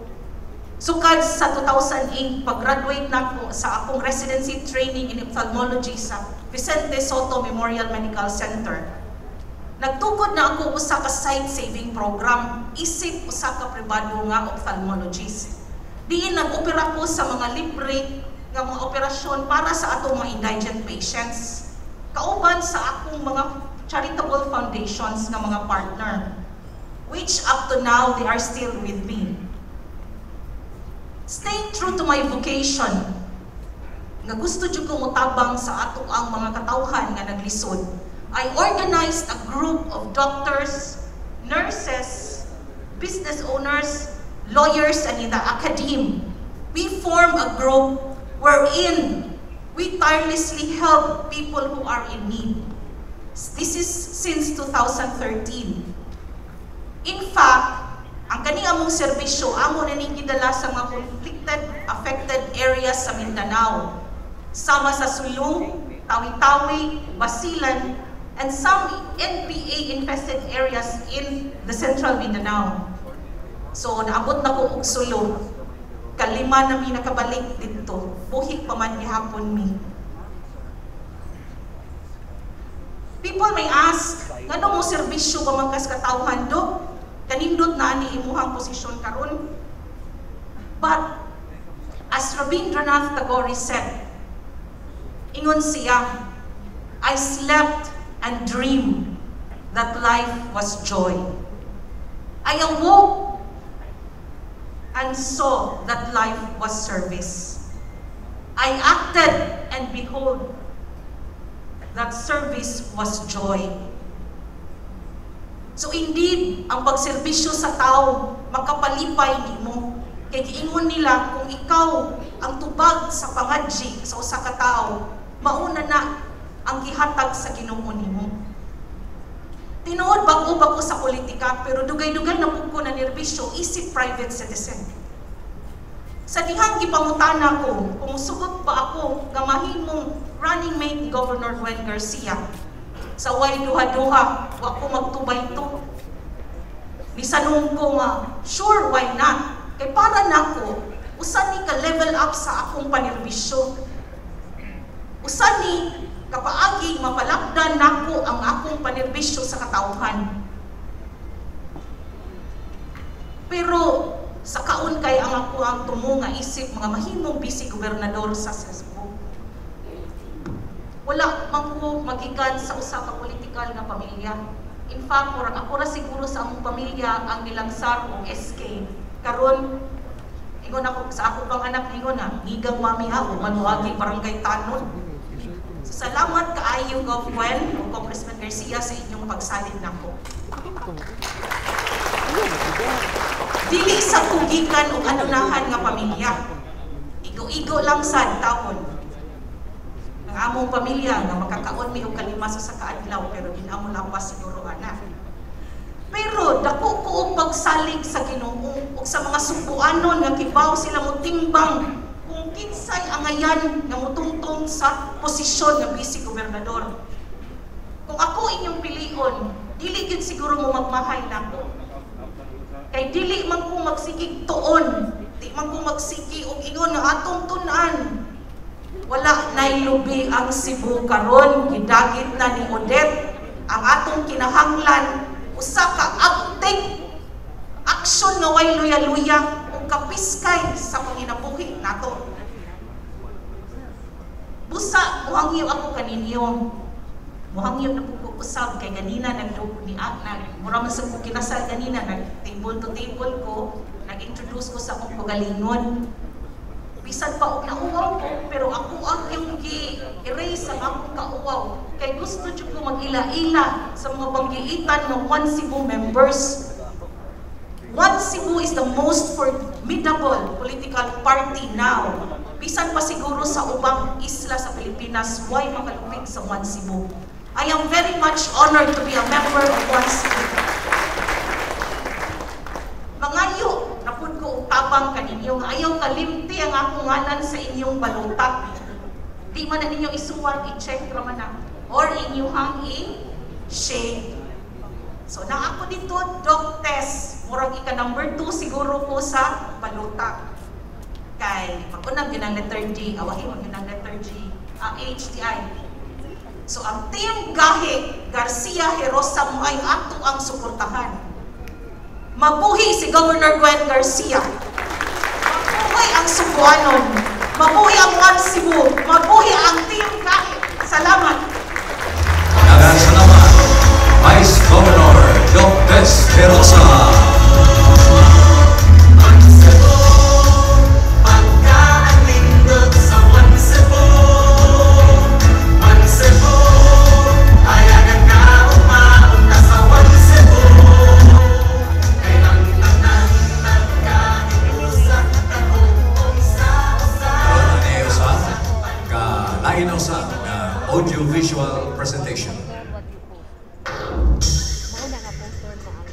sukad sa 2008, pag-graduate na ko sa akong residency training in ophthalmology sa Vicente Sotto Memorial Medical Center. Nagtukod na ako usa ka sight-saving program isip usa ka pribado nga ophthalmologist. Diin nag-opera ko sa mga libre nga mga operasyon para sa atong mga indigent patients, kauban sa akong mga charitable foundations nga mga partner, which up to now they are still with me. Staying true to my vocation, nga gusto jud ko motabang sa ato ang mga katawhan nga naglisod, I organized a group of doctors, nurses, business owners, lawyers, and in the academe. We form a group wherein we tirelessly help people who are in need. This is since 2013. In fact, ang kaning among serbisyo, amo na ning gidala sa mga conflicted, affected areas sa Mindanao. Sama sa Sulu, Tawi-Tawi, Basilan, and some NPA-infested areas in the Central Mindanao. So, naabot na ko og Sulu. Kalima na mi nakabalik dito. Buhi pa man gihapon mi. People may ask, ngano mo serbisyo pa man kas katawhan do? Kanindot na ni imuhang posisyon karon. But as Rabindranath Tagore said, ingon siya, "I slept and dreamed that life was joy. I awoke and saw that life was service. I acted and behold that service was joy." So indeed, ang pagserbisyo sa tao, makapalipay nimo. Kay giingon nila, kung ikaw ang tubag sa pangadji sa usa ka tawo, mauna na ang gihatag sa Ginoo nimo. Tinuod, bag-o ba ko sa politika, pero dugay-dugay na pud ko na nerbisyo isip private citizen. Sa dihang gipangutana ko kung sugot ba ako nga mahimong running mate ni Governor Gwen Garcia, sa way duha-duha, wa ko magtubay to. Nisanong ko nga, sure, why not? Kay para nako, usa ni ka level up sa akong panerbisyo. Usa ni kapaagi mapalapdan nako ang akong panerbisyo sa katawhan. Pero sa kaon kay ang ako ang tumo nga isip mga mahimong busy gobernador sa Cebu. Wala man ko magikan sa usa ka politikal nga pamilya. In fact, murag ako ra siguro sa among pamilya ang nilangsar og SK. Karon ingon ako sa ako pang anak, ingon na, "Nigang mami ha, o manuagi barangay tanod." So, salamat kaayo, Gov Gwen o Congressman Garcia, sa inyong pagsalid nako. Dili sa kugikan o anunahan nga pamilya. Igo-igo lang sad taon. Ang among pamilya nga makakaon mi og kalima sa kaadlaw, pero di amo lapas siguro ana. Pero dako ko og pagsalig sa Ginoo ug sa mga Sumbuanon nga kibaw sila motimbang kung kinsay angayan nga motungtong sa posisyon nga vice gobernador. Kung ako inyong pilion, dili gyud siguro mo magmahay nako. Kay dili man ko magsigig tuon, di man ko magsigi og ingon nga atong tun-an. Wala nay lubi ang Cebu karon, gidagit na ni Odette ang atong kinahanglan usa ka uptake action nga way luya-luya ug kapiskay sa panginabuhi nato. Busa muhangyo ako kaninyo. Muhangyo na po ko usab kay ganina nagdug ni nag mura man sa ko kinasal ganina, nag table to table ko, nag-introduce ko sa akong kaugalingon. Bisan pa og nauwaw ko, pero ako ang yung gi-erase ang akong kauwaw kay gusto jud ko mag-ila-ila sa mga banggiitan ng One Cebu members. One Cebu is the most formidable political party now. Bisan pa siguro sa ubang isla sa Pilipinas, why makalupig sa One Cebu. I am very much honored to be a member of One Cebu. Mangayo, napud ko og tabang kaninyo nga ayaw kalimti ang akong ngalan sa inyong balota. Di man na ninyo isuwat, i-check ra man na. Or inyuhang i-shade. So na ako dito, Doc Tess, murag ika number 2 siguro ko sa balota. Kay pag unang yun ang letter G, awahin mo yun ang letter G, H, D, I. So ang Team Gahi, Garcia Herosa mo ay ato ang suportahan. Mabuhi si Governor Gwen Garcia. Mabuhi ang Sugbuanon. Mabuhi ang One Cebu. Mabuhi ang Team Gahi. Salamat. Daghang salamat, Vice Governor Doc Tess Herosa. Pagkaanindot sa One Cebu, One Cebu, ayagan ka umaunta sa One Cebu. Kay ang tanan nagkahiusa, tagong sa usa. Karon ani usa ka lain usa nga audiovisual presentation. Mao na nga pong turn mo ang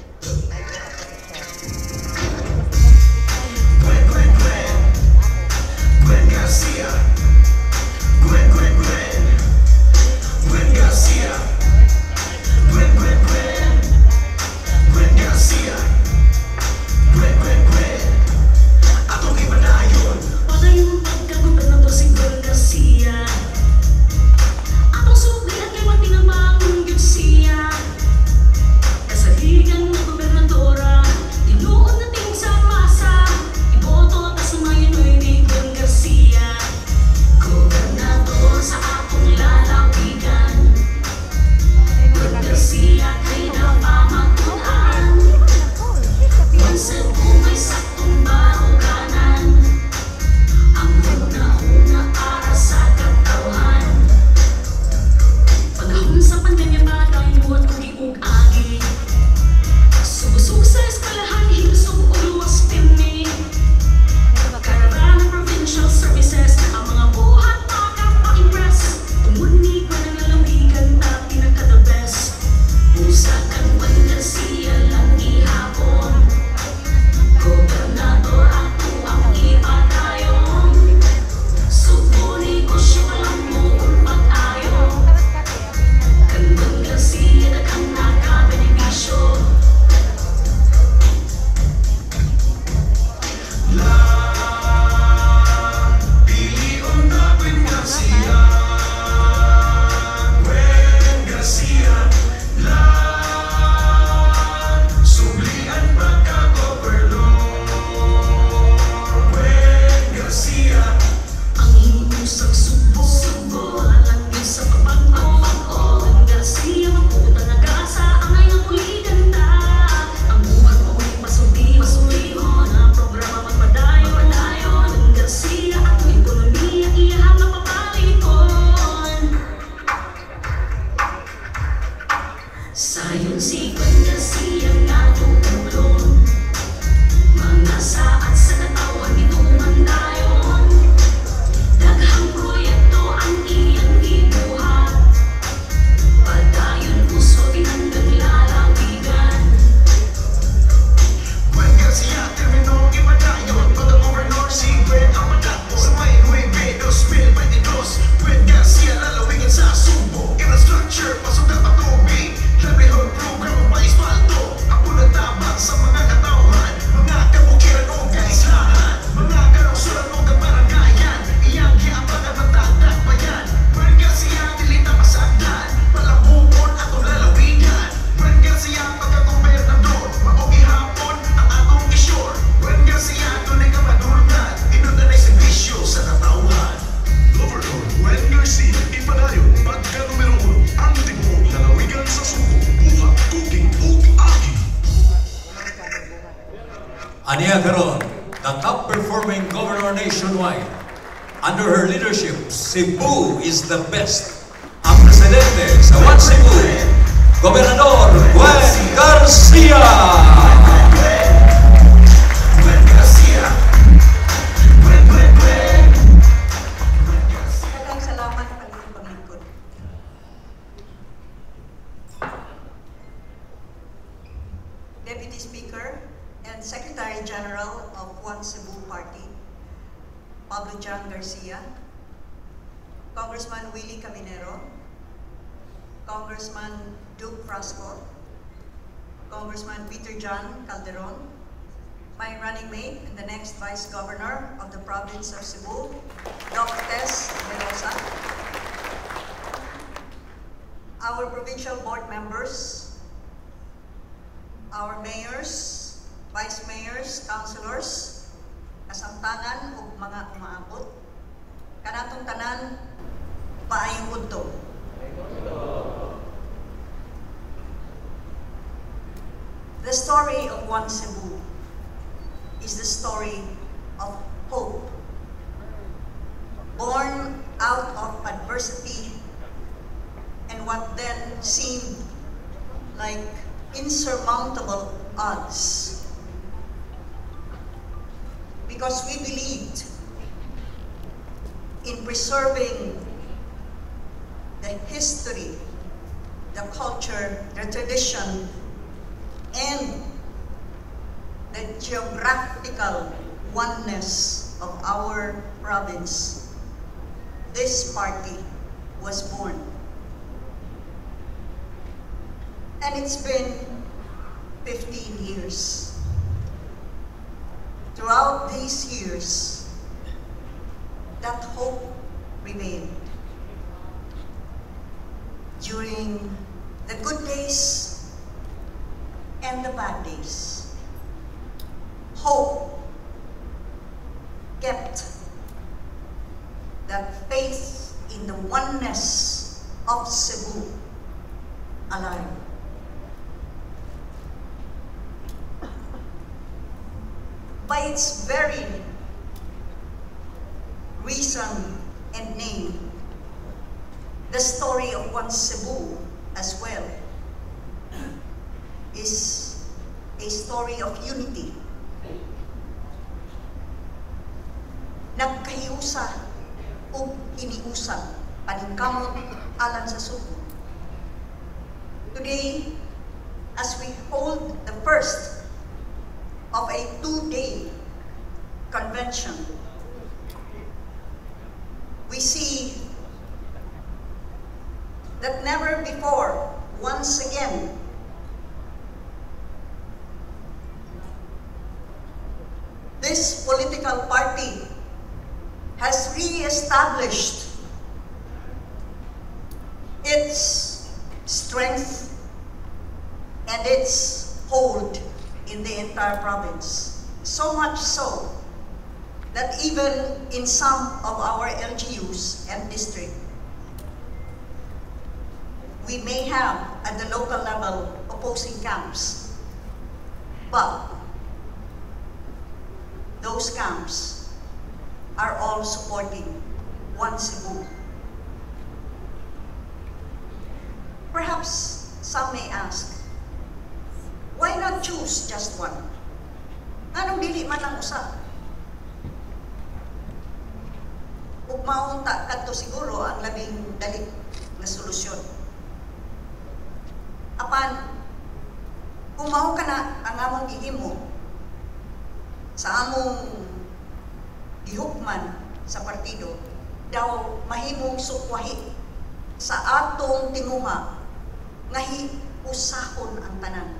Aniya karon, the top performing governor nationwide. Under her leadership, Cebu is the best. Ang presidente sa One Cebu, Gobernador Gwen Garcia! Gwen Garcia. Gwen, Gwen, Gwen. Daghang salamat, pag paglingkod. Deputy Speaker and Secretary General of One Cebu Party, Pablo John Garcia, Congressman Willie Caminero, Congressman Duke Frasco, Congressman Peter John Calderon, my running mate and the next Vice Governor of the province of Cebu, Doc Tess Velosa, our provincial board members, our mayors, vice mayors, councilors, kasamtangan ug mga umaabot, kanatong tanan, maayong udto. The story of One Cebu is the story of hope, born out of adversity and what then seemed like insurmountable odds. Because we believed in preserving the history, the culture, the tradition, and the geographical oneness of our province, this party was born. And it's been 15 years. Throughout these years, that hope remained. During the good days and the bad days, hope kept that faith in the oneness of Cebu alive. By its very reason and name, the story of One Cebu as well is a story of unity. Nagkahiusa ug hiniusa paningkamot alang sa Sugbo. Today, as we hold the first of a two-day convention, we see that never before, once again, this political party has re-established its strength and its hold in the entire province. So much so that even in some of our LGUs and districts, we may have at the local level opposing camps, but those camps are all supporting One Cebu. Perhaps some may ask, why not choose just one? Anong dili man lang usa? Ug maunta kadto siguro ang labing dali nga solusyon. Apan, kung mao ka na ang among gihimo sa among gihukman sa partido, daw mahimong sukwahi sa atong tinguha nga hiusahon ang tanan.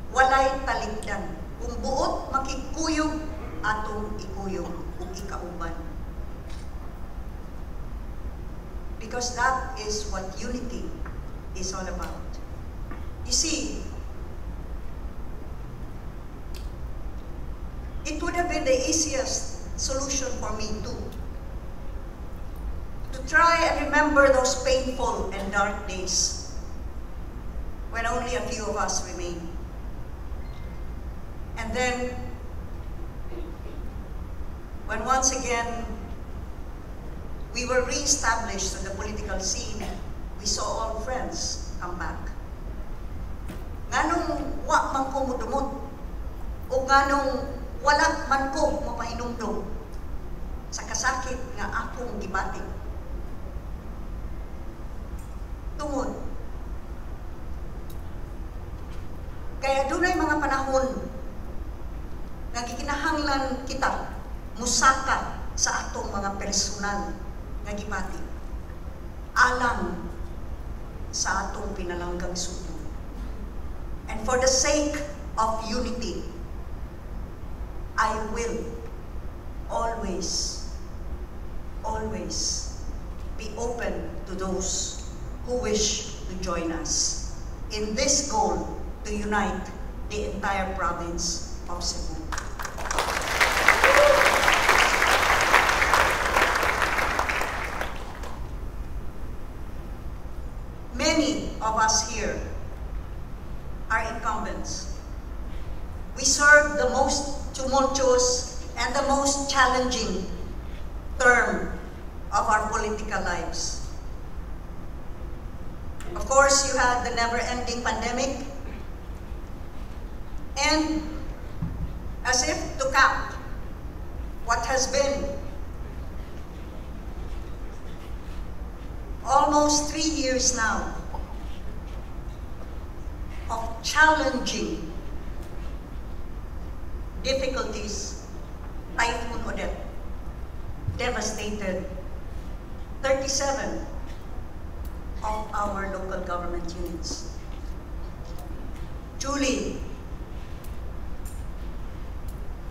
Walay talikdan. Kung buot makikuyog, atong ikuyog ug ikauban. Because that is what unity is all about. You see, it would have been the easiest solution for me too, to try and remember those painful and dark days when only a few of us remain. And then When once again we were re-established on the political scene, we saw all friends come back. Nganong wa man ko mudumot o nganong wala man ko mapahinumdom sa kasakit nga akong gibati. Tungod kaya dunay mga panahon nga gikinahanglan kita musaka sa atong mga personal nga gibati alang sa atong pinalanggang Sugbo. And for the sake of unity, I will always, always be open to those who wish to join us in this goal to unite the entire province of Cebu. Many of us here are incumbents. We serve the most tumultuous and the most challenging term of our political lives. Of course, you had the never-ending pandemic, and as if to cap what has been almost 3 years now of challenging difficulties, Typhoon Odette devastated 37 of our local government units. Truly,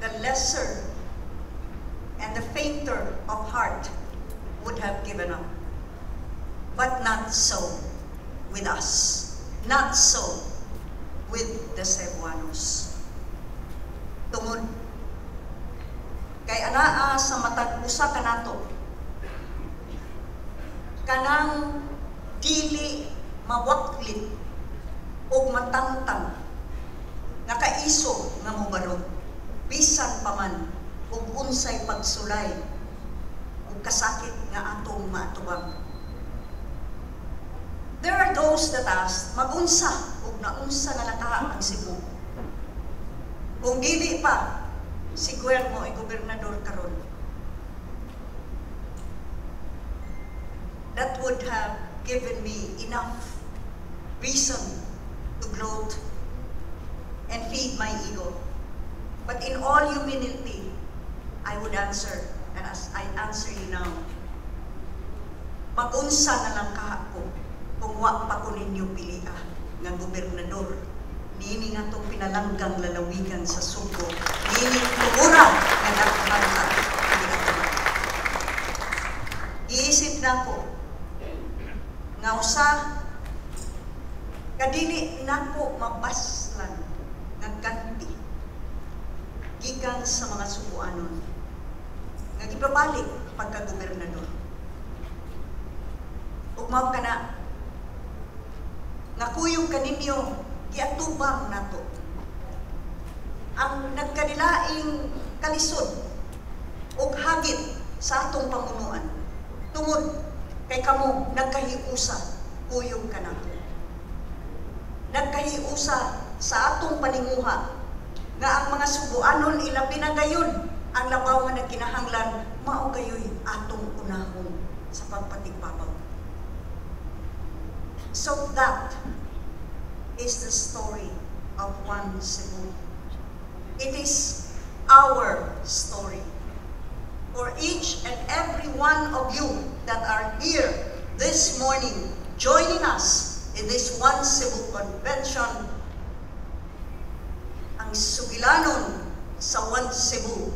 the lesser and the fainter of heart would have given up. But not so with us. Not so with the Cebuanos. Tungod kay anaa sa matag usa kanato kanang dili mawaklit o matangtang nga kaiso nga mobarog bisan pa man ug unsay pagsulay ug kasakit nga atong maatubang. There are those that ask, magunsa ug naunsa na lang kaha ang Cebu kung dili pa si Gwen mo'y gobernador karon? That would have given me enough reason to gloat and feed my ego. But in all humility, I would answer, and as I answer you now, magunsa na lang kaha ko kung wa pa ko ninyo pilia nga gobernador niini nga atong pinalanggang lalawigan sa Sugbo, niini tungura nga dakbanta. Iisip nako nga usa kadili nako mabaslan nga ganti gikan sa mga Sugbuanon nga gipabalik pagka-gobernador. Ug mao kana nga kuyog kaninyo, giatubang nato ang nagkanilaing kalisod ug hagit sa atong pamunuan tungod kay kamo nagkahiusa kuyog kanato, nagkahiusa sa atong paninguha nga ang mga Sugbuanon, ilabi na gayon ang labaw nga nagkinahanglan, mao gayoy atong unahon sa pagpatigbabaw. So that is the story of One Cebu. It is our story. For each and every one of you that are here this morning, joining us in this One Cebu Convention, ang sugilanon sa One Cebu,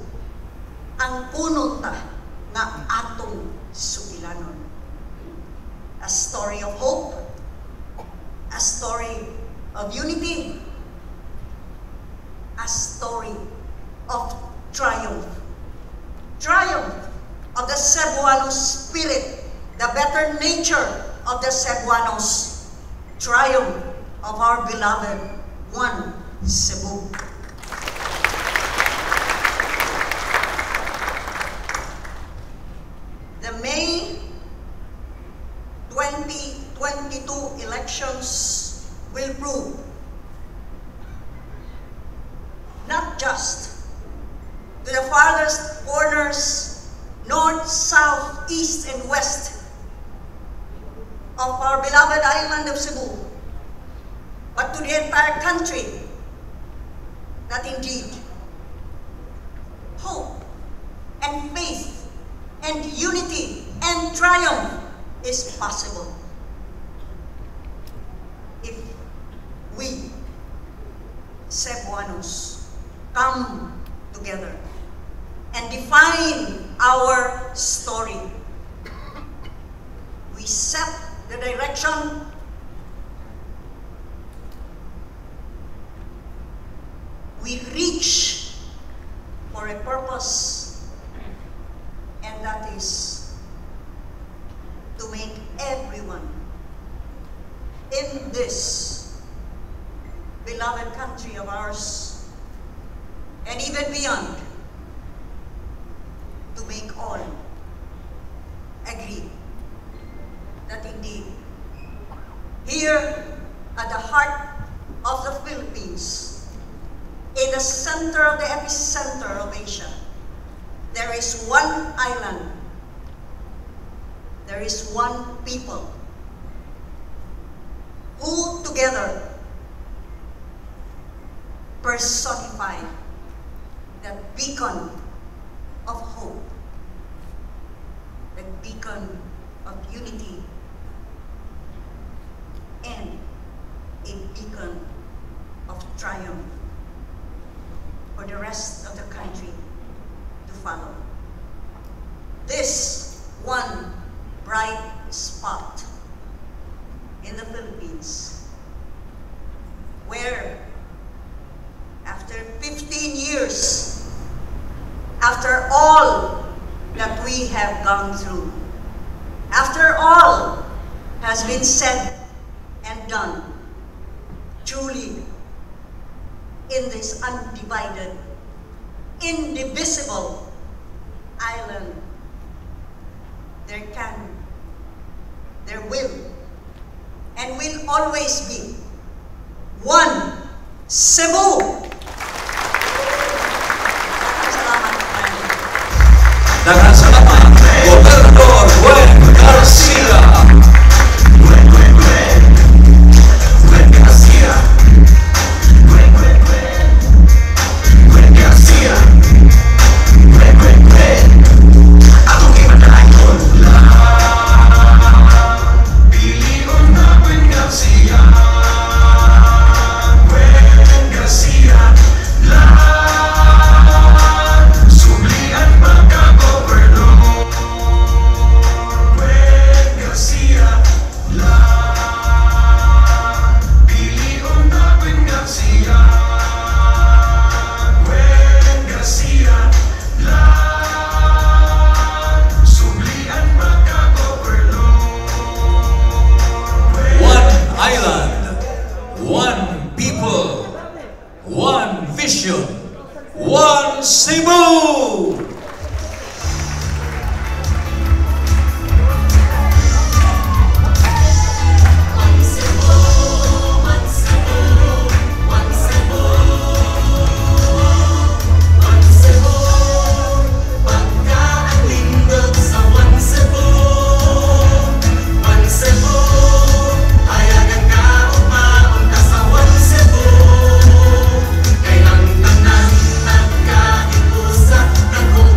ang puno ta nga atong sugilanon. A story of hope, a story of unity, a story of triumph. Triumph of the Cebuano spirit, the better nature of the Cebuanos. Triumph of our beloved One Cebu. to the farthest corners, north, south, east, and west of our beloved island of Cebu, but to the entire country, that indeed hope and faith and unity and triumph is possible if we, Cebuanos, come together and define our story. We set the direction. We reach for a purpose, and that is to make everyone in this beloved country of ours, and even beyond, to make all agree that indeed, here at the heart of the Philippines, in the center of the epicenter of Asia, there is one island, there is one people who together personify that beacon of hope, that beacon of unity, and a beacon of triumph for the rest of the country to follow. This one bright spot in the Philippines, where after 15 years, after all that we have gone through, after all has been said and done, truly, in this undivided, indivisible island, there can, there will, and will always be one Cebu. Salamat. Daghang salamat, Gobernador Gwen Garcia. Gwen, Gwen, Gwen. Gwen Garcia. Gwen, Gwen, Gwen. Gwen Garcia. Gwen, Gwen, Gwen. Atong ipadayon lang. Pilion na Gwen Garcia. Gwen Garcia. Lang. Sublian pagka-gobernador. Gwen Garcia. Lang. Pilion na Gwen Garcia. Gwen Garcia. Lang. Sublian pagka-gobernador. One island, one people, one vision, one Cebu! One Cebu, one Cebu, one Cebu, one Cebu. Pagka ang lindot sa One Cebu, One Cebu, hayagan ka umaon ka sa One Cebu. Kay ang tanan nagkaipusa, nagkuha.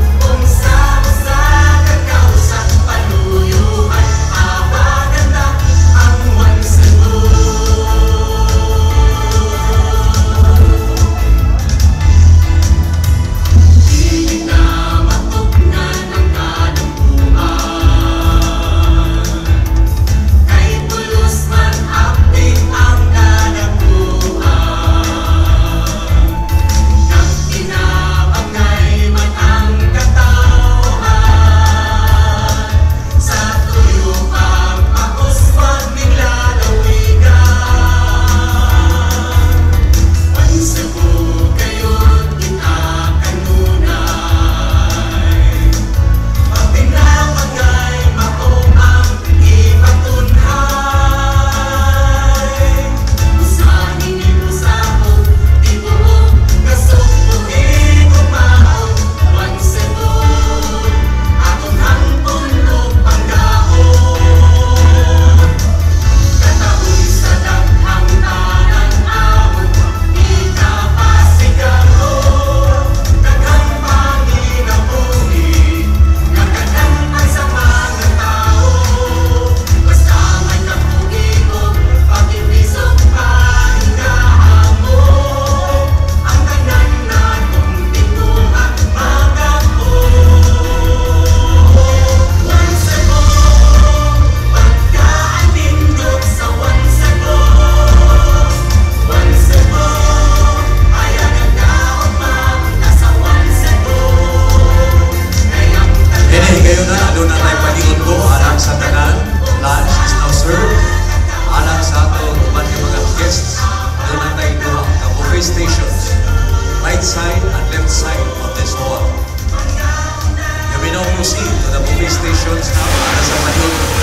proceed to the buffet stations now para sa Madug.